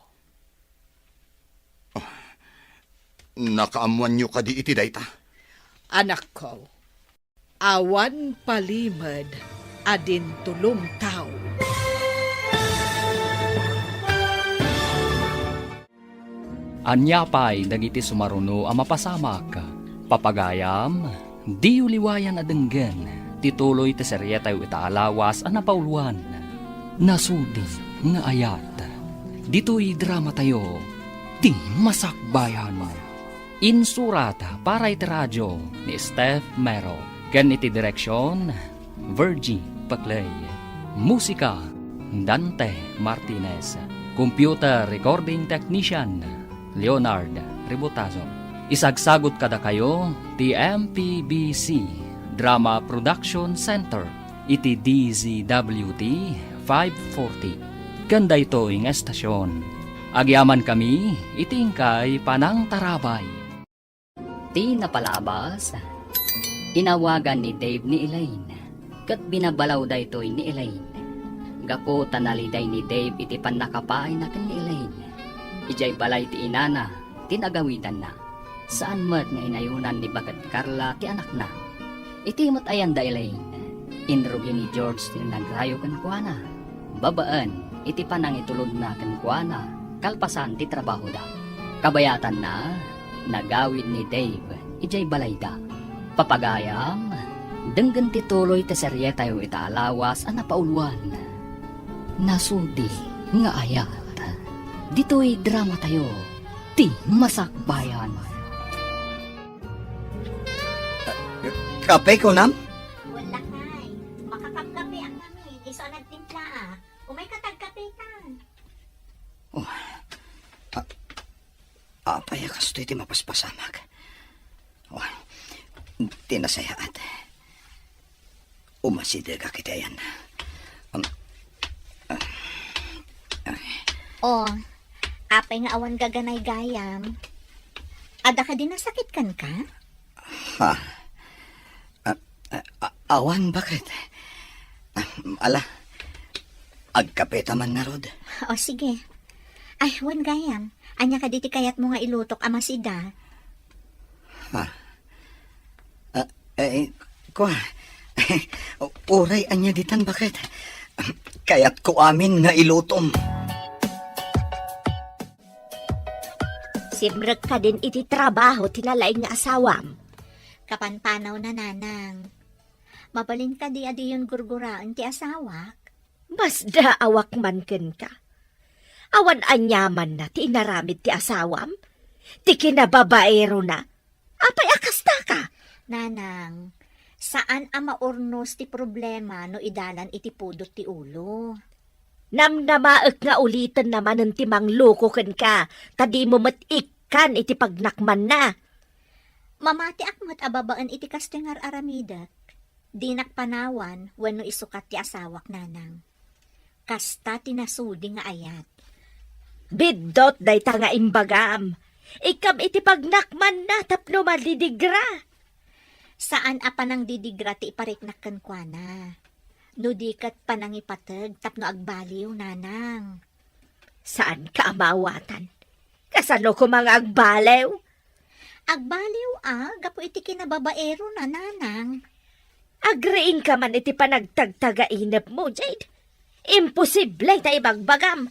Ah, nakaammoanyo kadi iti dayta? Anakko, awan palimed a dintulong tao. Ania pay dagiti sumaruno a mapasamak? Papagayam, diyo liwayan a denggen ti tuloy ti serietayo ita a lawas a napauluan, Nasudi nga Ayat. Ditoy dramatayo, Ti Masakbayan. Insurat para iti radio ni Steph Mero ken iti direksion, Virgie Paclay. Musika, Dante Martinez. Computer recording technician, Leonard Ributazo. Isagsagut kadakayo ti M P B C Drama Production Center iti D Z W T five forty. Ken daytoy nga estasion, agyamankami iti inkay panangtarabay. Ti napalabas, inawagan ni Dave ni Elaine, ket binabalaw daytoy ni Elaine. Gapu ta naliday ni Dave iti pannakapaayna ken ni Elaine, idiay balay ti inana ti nagawidanna. Saan met nga inayonan ni Bagad Carla ti anakna. Iti met ayan da Elaine, inrugi ni George ti nagrayo kenkuana, babaen iti panangitulodna kenkuana kalpasan ti trabahoda. Kabayatanna, nagawid ni Dave idiay balayda. Papagayam, denggen ti tuloy ti serietayo ita a lawas a napauluan, Nasudi nga Ayat. Ditoy dramatayo, Ti Masakbayan. Kape, kunam? Wala kay. Makakapkape ang kami. Isu a nagtimpla, ah. Umay ka tagkape ta. Oh. Ah, apay a kastoy ti mapaspasamak? Oh. Ti nasayaat. Umasidegak iti ayan. Um, ah, ah. Oh, apay nga awan gaganay gayam? Adda kadi nasakit kenka? Ha? Awan, baket. Ala, agkapeta man ngarud. O, sige. Ay, wen gayam. Ania kadi ti kayatmo nga ilutok a masida? Ha? Ah, eh, kua, uray ania ditan, baket? Kayatko amin nga ilutom. Simrek kadin iti trabaho ti nalaing nga asawam? Kapanpanawna, nanang. Mabalin kadi a diyon gurguraen ti asawak? Masdaawak man kenka. Awan aniamanna ti inaramid ti asawam? Ti kinababaerona? Apay a kastaka? Nanang, saan a maurnos ti problema no idalan iti pudot ti ulo. Namnamaek nga ulitenna manen ti mangloko kenka, ta dimo met ikkan iti pagnakmanna. Mamatiak met a babaen iti kastoy nga ar-aramidek. Dinak panawan wenno isukat ti asawak, nanang. Kasta ti nasudi nga ayat. Biddut dayta nga imbagam. Ikkam iti pagnakmanna tapno madidigra. Saan a panangdidigra ti ipariknak kenkuana. No di ket panangipateg tapno agbaliw, nanang. Saanka a maawatan. Kasano koma nga agbaliw? Agbaliw a gapu iti kinababaerona, nanang. Agriingka man iti panagtagtagainepmo, Jade. Imposible ta ibagbagam.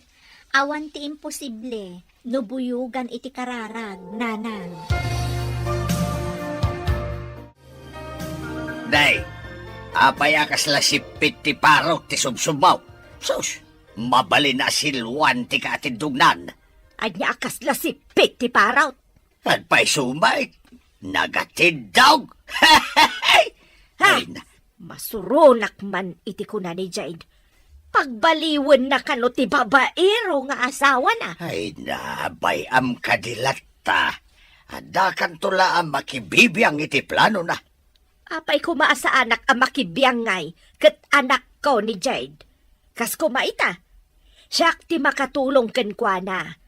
Awan ti imposible no buyogan iti kararag, nanang. Day, apay a kasla sippit ti parok ti subsubmaw? Sus, mabalin a siluan ti kaatindognan. Ania a kasla sippit ti parok? Agpayso met, nagatiddog. Ha? Ay, na. Masuronak man iti kuna ni Jade. Pagbaliwenna kano ti babaero nga asawana. Ay na, bay-am kadi latta. Addakanto la a makibibiang iti planona. Apay koma a saanak a makibiangay ket anakko ni Jade. Kas koma ita, siak ti makatulong kenkuana.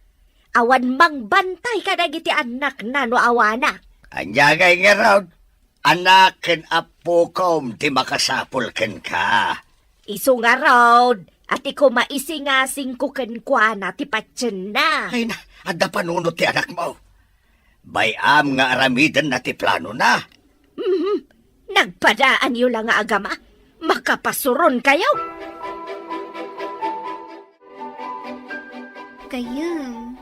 Awan mangbantay kadagiti annakna no awanak. Ania ngay ngarud? Anak ken appokom ti makasapul kenka. Isu ngarud, a ti koma isingasingko kenkuana ti patienna. Ay na, adda panunot ti anakmo. Bay-am nga aramidenna ti planona. Mhm. Nagpadaanyo la nga agama. Makapasuronkayo. Gayam,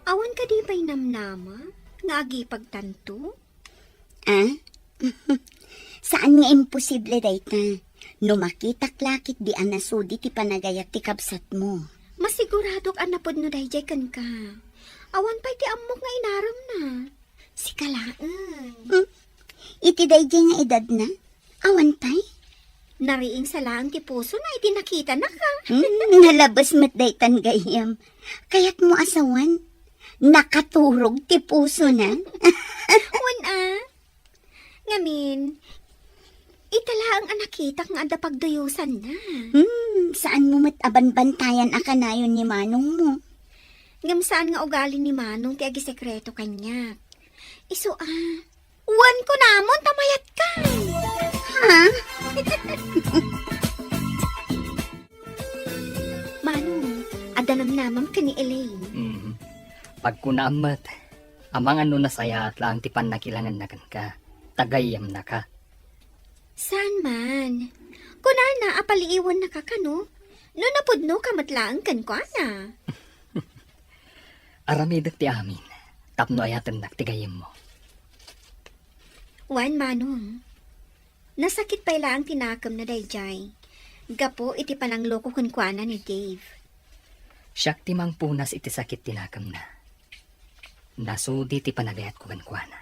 awan kadi pay namnama nga agipagtanto? Ah? Saan nga imposible dayta. No makitak la ketdi a nasudi ti panagayat ti kabsatmo. Masiguradok a napudno daydiay kenka. Awan pay ti ammok nga inaremna. Sika laeng. Hmm? Iti daydiay nga edadna, awan pay? Nariingsa laeng ti pusona iti nakitanaka. Hmm, nalabes met daytan gayam. Kayatmo a sawen, nakaturog ti pusona. Wen a. Ngamin, ita laeng a nakitak nga adda pagduyosanna. Hmm, saanmo met a banbantayan a kanayon ni manongmo. Ngem saan nga ugali ni manong ti agisekreto kaniak. Isu a, wen kunamon ta mayatka. Ha? Manong, adda namnamam ken ni Elaine. Mm. Pagkunaam met, amangan no nasayaat laeng ti pannakilangenna kenka, ta gayyemnaka. Saan man. Kunana a paliiwennaka kano, no napudnoka met laeng kenkuana. Aramidek ti amin, tapno ayatennak ti gayyemmo. Wen, Manong. Nasakit pay laeng ti nakemna daydiay, gapu iti panangloko kenkuana ni Dave. Siak ti mangpunas iti sakit ti nakemna. Nasudi ti panagayatko kenkuana.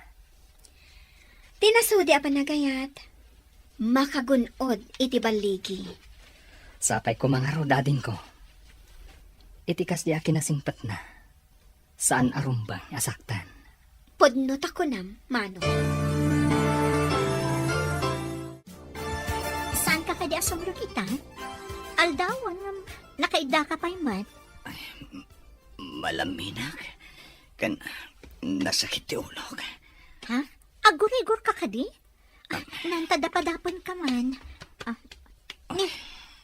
Ti nasudi a panagayat, makagun-od iti balligi. Sapay koma ngarud, adingko. Iti kasdi a kinasingpetna, saan a rumbeng a saktan. Pudno ta kunam, Manong. Saanka kadi a sumrek ita? Aldawan ngem nakaiddaka pay met. Ay, m-, malaminak. Ken nasakit ti ulok. Ha? Agurigor ka kadi? Nanta, dapadapen ka man. Ah, eh,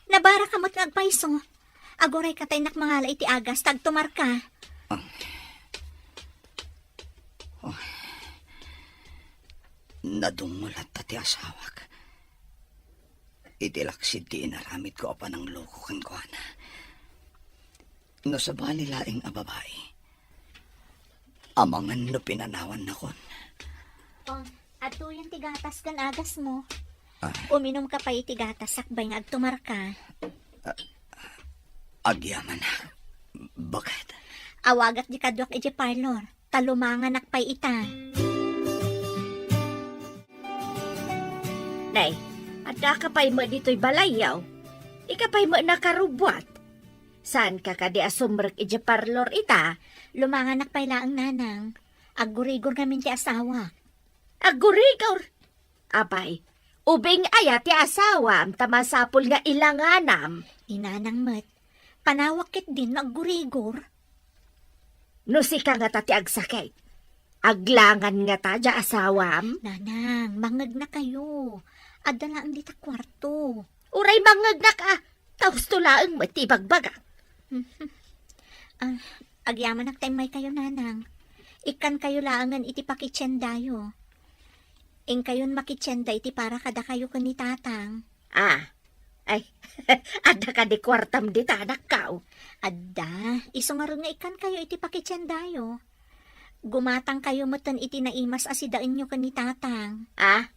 nabara ka met nga agpayso. Aguray ka ta innak mangala iti agas, ta agtumar ka. Nadungol latta ti asawak. Iti laksid ti inaramidko a panangloko kenkuana. No sabali laeng a babai, amangan no pinanawannakon. Oh, adtoyen ti gatas ken agasmo. Ah. Uminum ka pay iti gatas sakbay nga agtumar ka. Ah, agyamanak. Baket? Awagak di kaduak iti parlor, ta lumanganak pay ita. Nay, adda ka pay met ditoy balayyo? Ika pay met nakarubbuat? Saan ka kadi a sumrek iti parlor ita? Lumanganak pay laeng, nanang. Aggurigor ngamin ti asawak. Aggurigor? Apay, ubing aya ti asawam ta masapul nga ilanganam? Ni nanang met, panawak ketdin no aggurigor. No sika ngata ti agsakit, aglangan ngata diay asawam? Nanang, mangegnakayo. Adda laeng dita kuarto. Uray mangegnaka, ta husto laeng met ti ibagbagak. Ah, agyamanak ta immaykayo, nanang. Ikkankayo laengen iti pakitiendayo. Inkayon makitienda iti para kadakayo ken ni tatang. Ah, ay, adda kadi kuartam dita, anakko? Adda, isu ngarud nga ikkankayo iti pakitiendayo. Gumatangkayo metten iti naimas a sidaenyo ken ni tatang. Ah?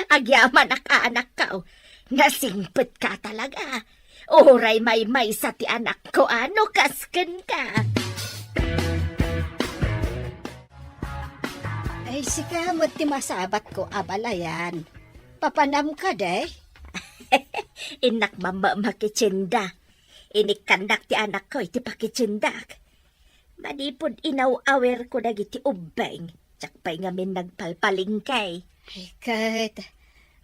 Agyamanak a, anakko. Nasingpetka talaga. Uray maymaysa ti anakko a no kas kenka. Ay, sika met ti masabatko, abalayan. Papanam kadi? Innak mamma makitienda. Inikkannak ti anakko iti pakitiendak. Manipud inaw-awirko dagiti ubbing, diak pay ngamin nagpalpalengke. Ay, ket,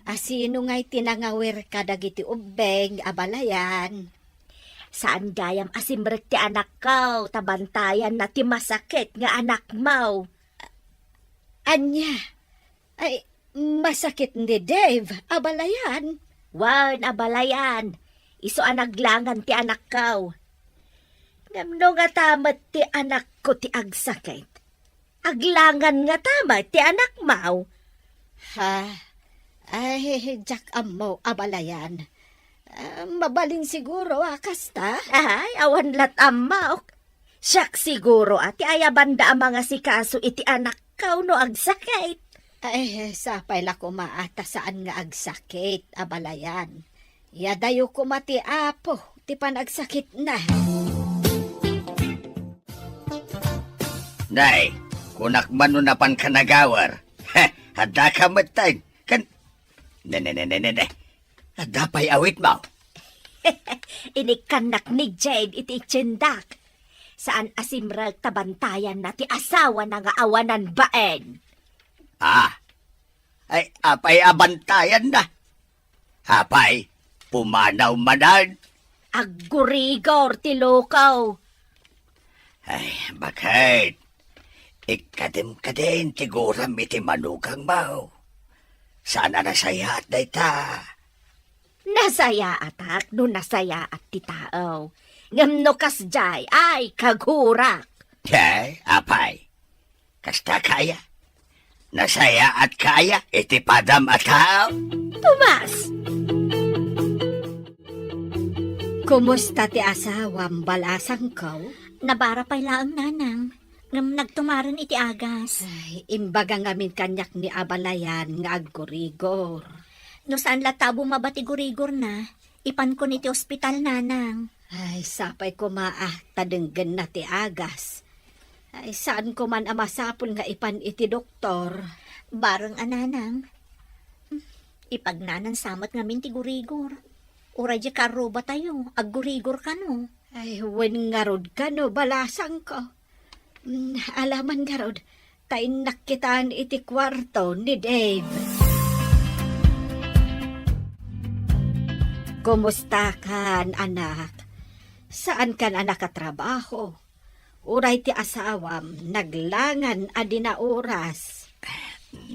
asino ngay ti nangawir kadagiti ubbing, abalayan? Saan gayam a simrek ti anakko, ta bantayanna ti masakit nga anakmo. Ania? Ay, masakit ni Dave, abalayan? Wen, abalayan. Isu a naglangan ti anakko. Ngem no ngata met ti anakko ti agsakit, aglangan ngata met ti anakmo? Ha? Ay, diak ammo, abalayan. Ah, mabalin siguro a kasta? Ay, awan lat' ammok. Siak siguro a ti ayabanda a mangasikaso iti anakko no agsakit. Ay, sapay la koma a ta saan nga agsakit, abalayan. Yadayo koma ti Apo ti panagsakitna. Nay, kunak man no napanka nagawer. Heh, adda ka metten. Kan, ne, ne, ne, ne, ne, ne. Adda pay awitmo. Inikkannak ni Jade iti tiendak. Saan a simrek ta bantayanna ti asawana nga awanan bain. Ah, ay, apay a bantayanna? Apay, pumanaw manen? Aggurigor ti loko. Ay, baket? Ikkadim kadin ti guram iti manugangmo. Saan a nasayaat dayta? Nasayaatak no nasayaat ti tao. Ngem no kasdiay, ay, kagurak. Ay, apay? Kasta kaya? Nasayaat kaya iti padam a tao? Tomas! Kumusta ti asawam, balasangko? Nabara pay laeng, nanang. Ngem nagtumaren iti agas. Ay, imbaga ngamin kaniak ni abalayan nga aggurigor. No saan latta a bumaba ti gurigorna, ipankon iti ospital, nanang. Ay, sapay koma a ta denggenna ti agas. Ay, saan koman a masapul nga ipan iti doktor. Bareng a, nanang. Ipagnanansa met ngamin ti gurigor. Uray diay karrubatayo, aggurigor kano. Ay, wen ngarud kano, balasangko. Mm, alaman ngarud, ta innak kitan iti kuarto ni Dave. Kumusta kan, anak? Saan kan a nakatrabaho? Uray ti asawam, naglangan a di naoras.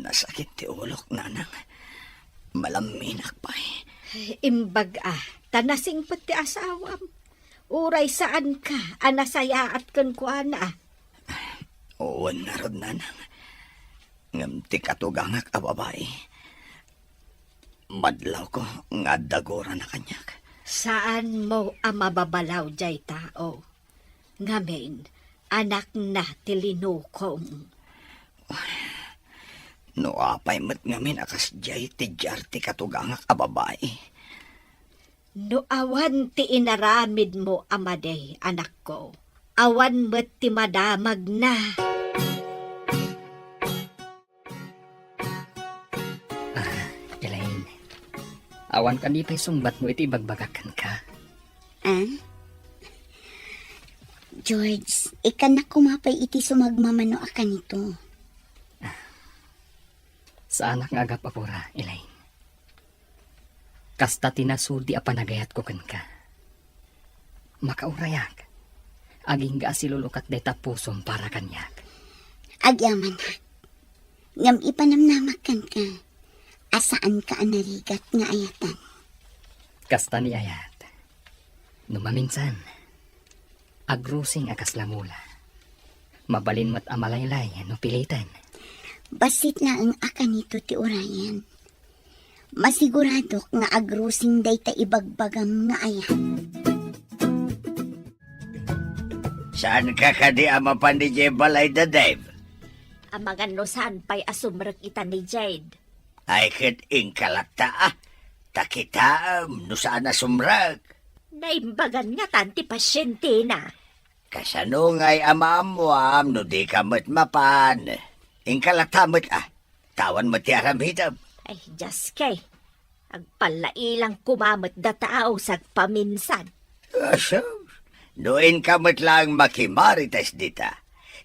Nasakit ti ulok, nanang. Malamminak pay. Imbag a, ta nasingpet ti asawam. Uray saanka a nasayaat kenkuana. Wen ngarud, nanang. Ngem ti katugangak a babai, madlawko nga adda gurana kaniak. Saanmo a mababalaw jay tao. Ngamin, anakna ti linukong. No apay met ngamin a kasdiay ti diar ti katugangak a babai. No awan ti inaramidmo a madi, anakko, awan met ti madamagna. Ah, Elaine, awan kadi pay sungbatmo iti ibagbagak kenka? Ah? George, ikkannak koma pay iti sumagmamano a kanito. Saanak nga agap-apura, Elaine. Kasta ti nasudi a panagayatko kenka. Makaurayak. Agingga a silulukat dayta pusom para kaniak. Agyamanak. Ngem ipanamnamak kenka a saanka a narigat nga ayatan. Kasta ni ayat. No maminsan, agrusing a kasla mula. Mabalin met a malaylay no piliten. Bassit laeng a kanito ti urayen. Masiguradok nga agrusing dayta ibagbagam nga ayat. Saanka kadi a mapan idiay balayda, Dave? Amangan no saan pay a sumrek ita ni Jade. Ay, ket inka latta, a. Ta kitaem no saan a sumrek. Naimbagan ngatan ti pasientena. Kasano ngay a maammuam no dika met mapan? Inka latta met, a. Ta awan met ti aramidem. Ay, Dios kay. Agpallailang koma met data a usag paminsan. Asus, no inka met laeng makimarites dita,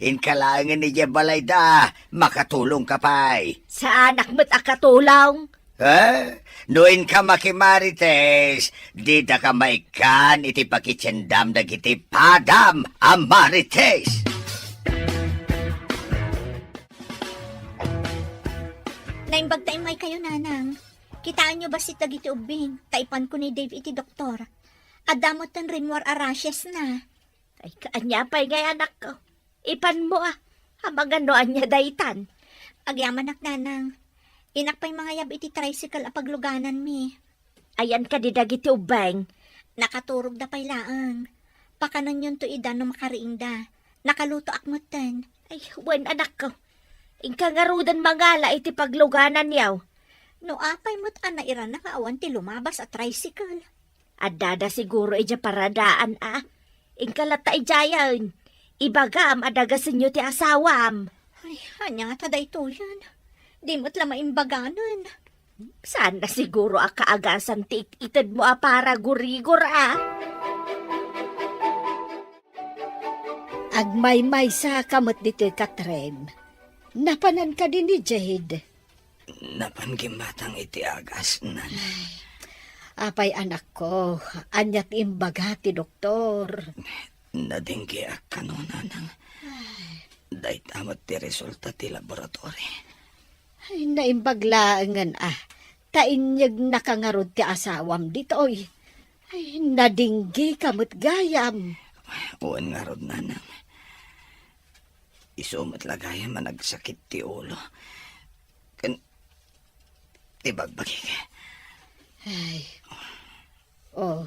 inka laengen idiay balayda, makatulongka pay. Saanak met a katulong. Eh? No inka makimarites, didaka maikkan iti pakitiendam dagiti padam a marites. Naimbag ta immay kayo, Nanang. Kitaenyo bassit dagiti ubbing, ta ipanko ni Dave iti doktor. Adda metten rimmuar a rashes na. Ay, kaanya pay ngay, anakko. Ipanmo, a. Amangan no ania daytan. Agyamanak, Nanang. Inak pay mangayab iti tricycle a paglugananmi. Ayan kadi dagiti ubbing? Nakaturogda pay laeng. Pakanenyon to ida no makariingda. Nakalutoak metten. Ay, wen, anakko. Inka ngaruden mangala iti paglugananyo. No apay met a nairana nga awan ti lumabas a tricycle. Addada siguro idiay paradaan, a. Inka latta idiayen. Ibagam a dagasenyo ti asawam. Ay, ania ngata daytoyen? Di met la maimbaganen. Saan na siguro a kaagasan ti it-itedmo a paragurigor, a. Agmaymaysa ka met ditoy, Catherine. Napanan kadi ni Jade? Napan gimmatang iti agas, Nanang. Ay, apay, anakko, ania ti imbaga ti doktor? Nadinggeak kano, Nanang. Ay. Dayta met ti resulta ti laboratory. Ay, naimbag laengen, a. Ta inyegna ka ngarud ti asawam ditoy. Ay, nadinggeka met gayam. Wen ngarud, Nanang. Isu met la gayam a nagsakit ti ulo ken ti bagbagik. Ay. Oh,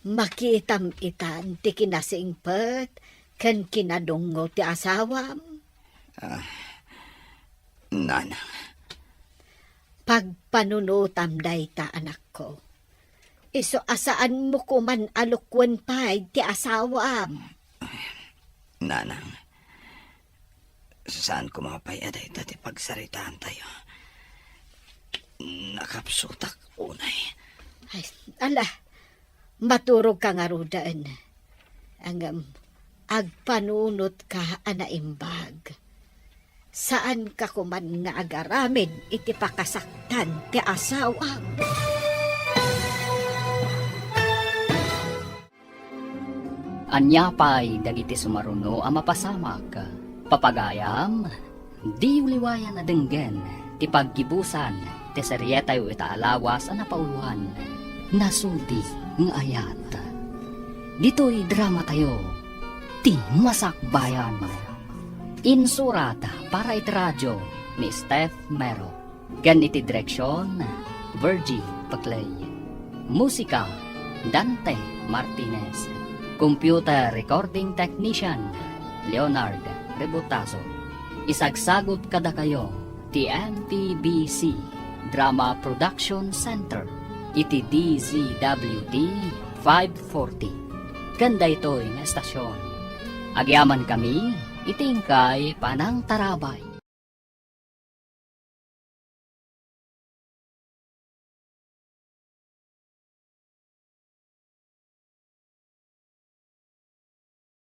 makitam itan ti kinasingpet ken kinadungngo ti asawam. Ah, Nanang. Pagpanunotam dayta, anakko. Isu a saanmo koman a lukwen pay ti asawam. Nanang, saan koma pay a dayta ti pagsaritaantayo. Nakapsutak unay. Ay, ala, maturogka ngaruden. Ngem, agpanunotka a naimbag. Saanka koman nga agaramid iti pakasaktan ti asawam. Ania pay dagiti sumaruno a mapasamak? Papagayam, diyo liwayan a denggen ti paggibusan ti serietayo ita a lawas a napauluan, Nasudi nga Ayat. Ditoy dramatayo, Ti Masakbayan. Insurat para iti radio ni Steph Mero. Ken iti direksion, Virgie Paclay. Musika, Dante Martinez. Computer recording technician, Leonard Rebutazo. Isagsagut kadakayo ti M T B C Drama Production Center iti D Z W T five forty. Ken daytoy nga estasion, agyamankami iti inkay panangtarabay.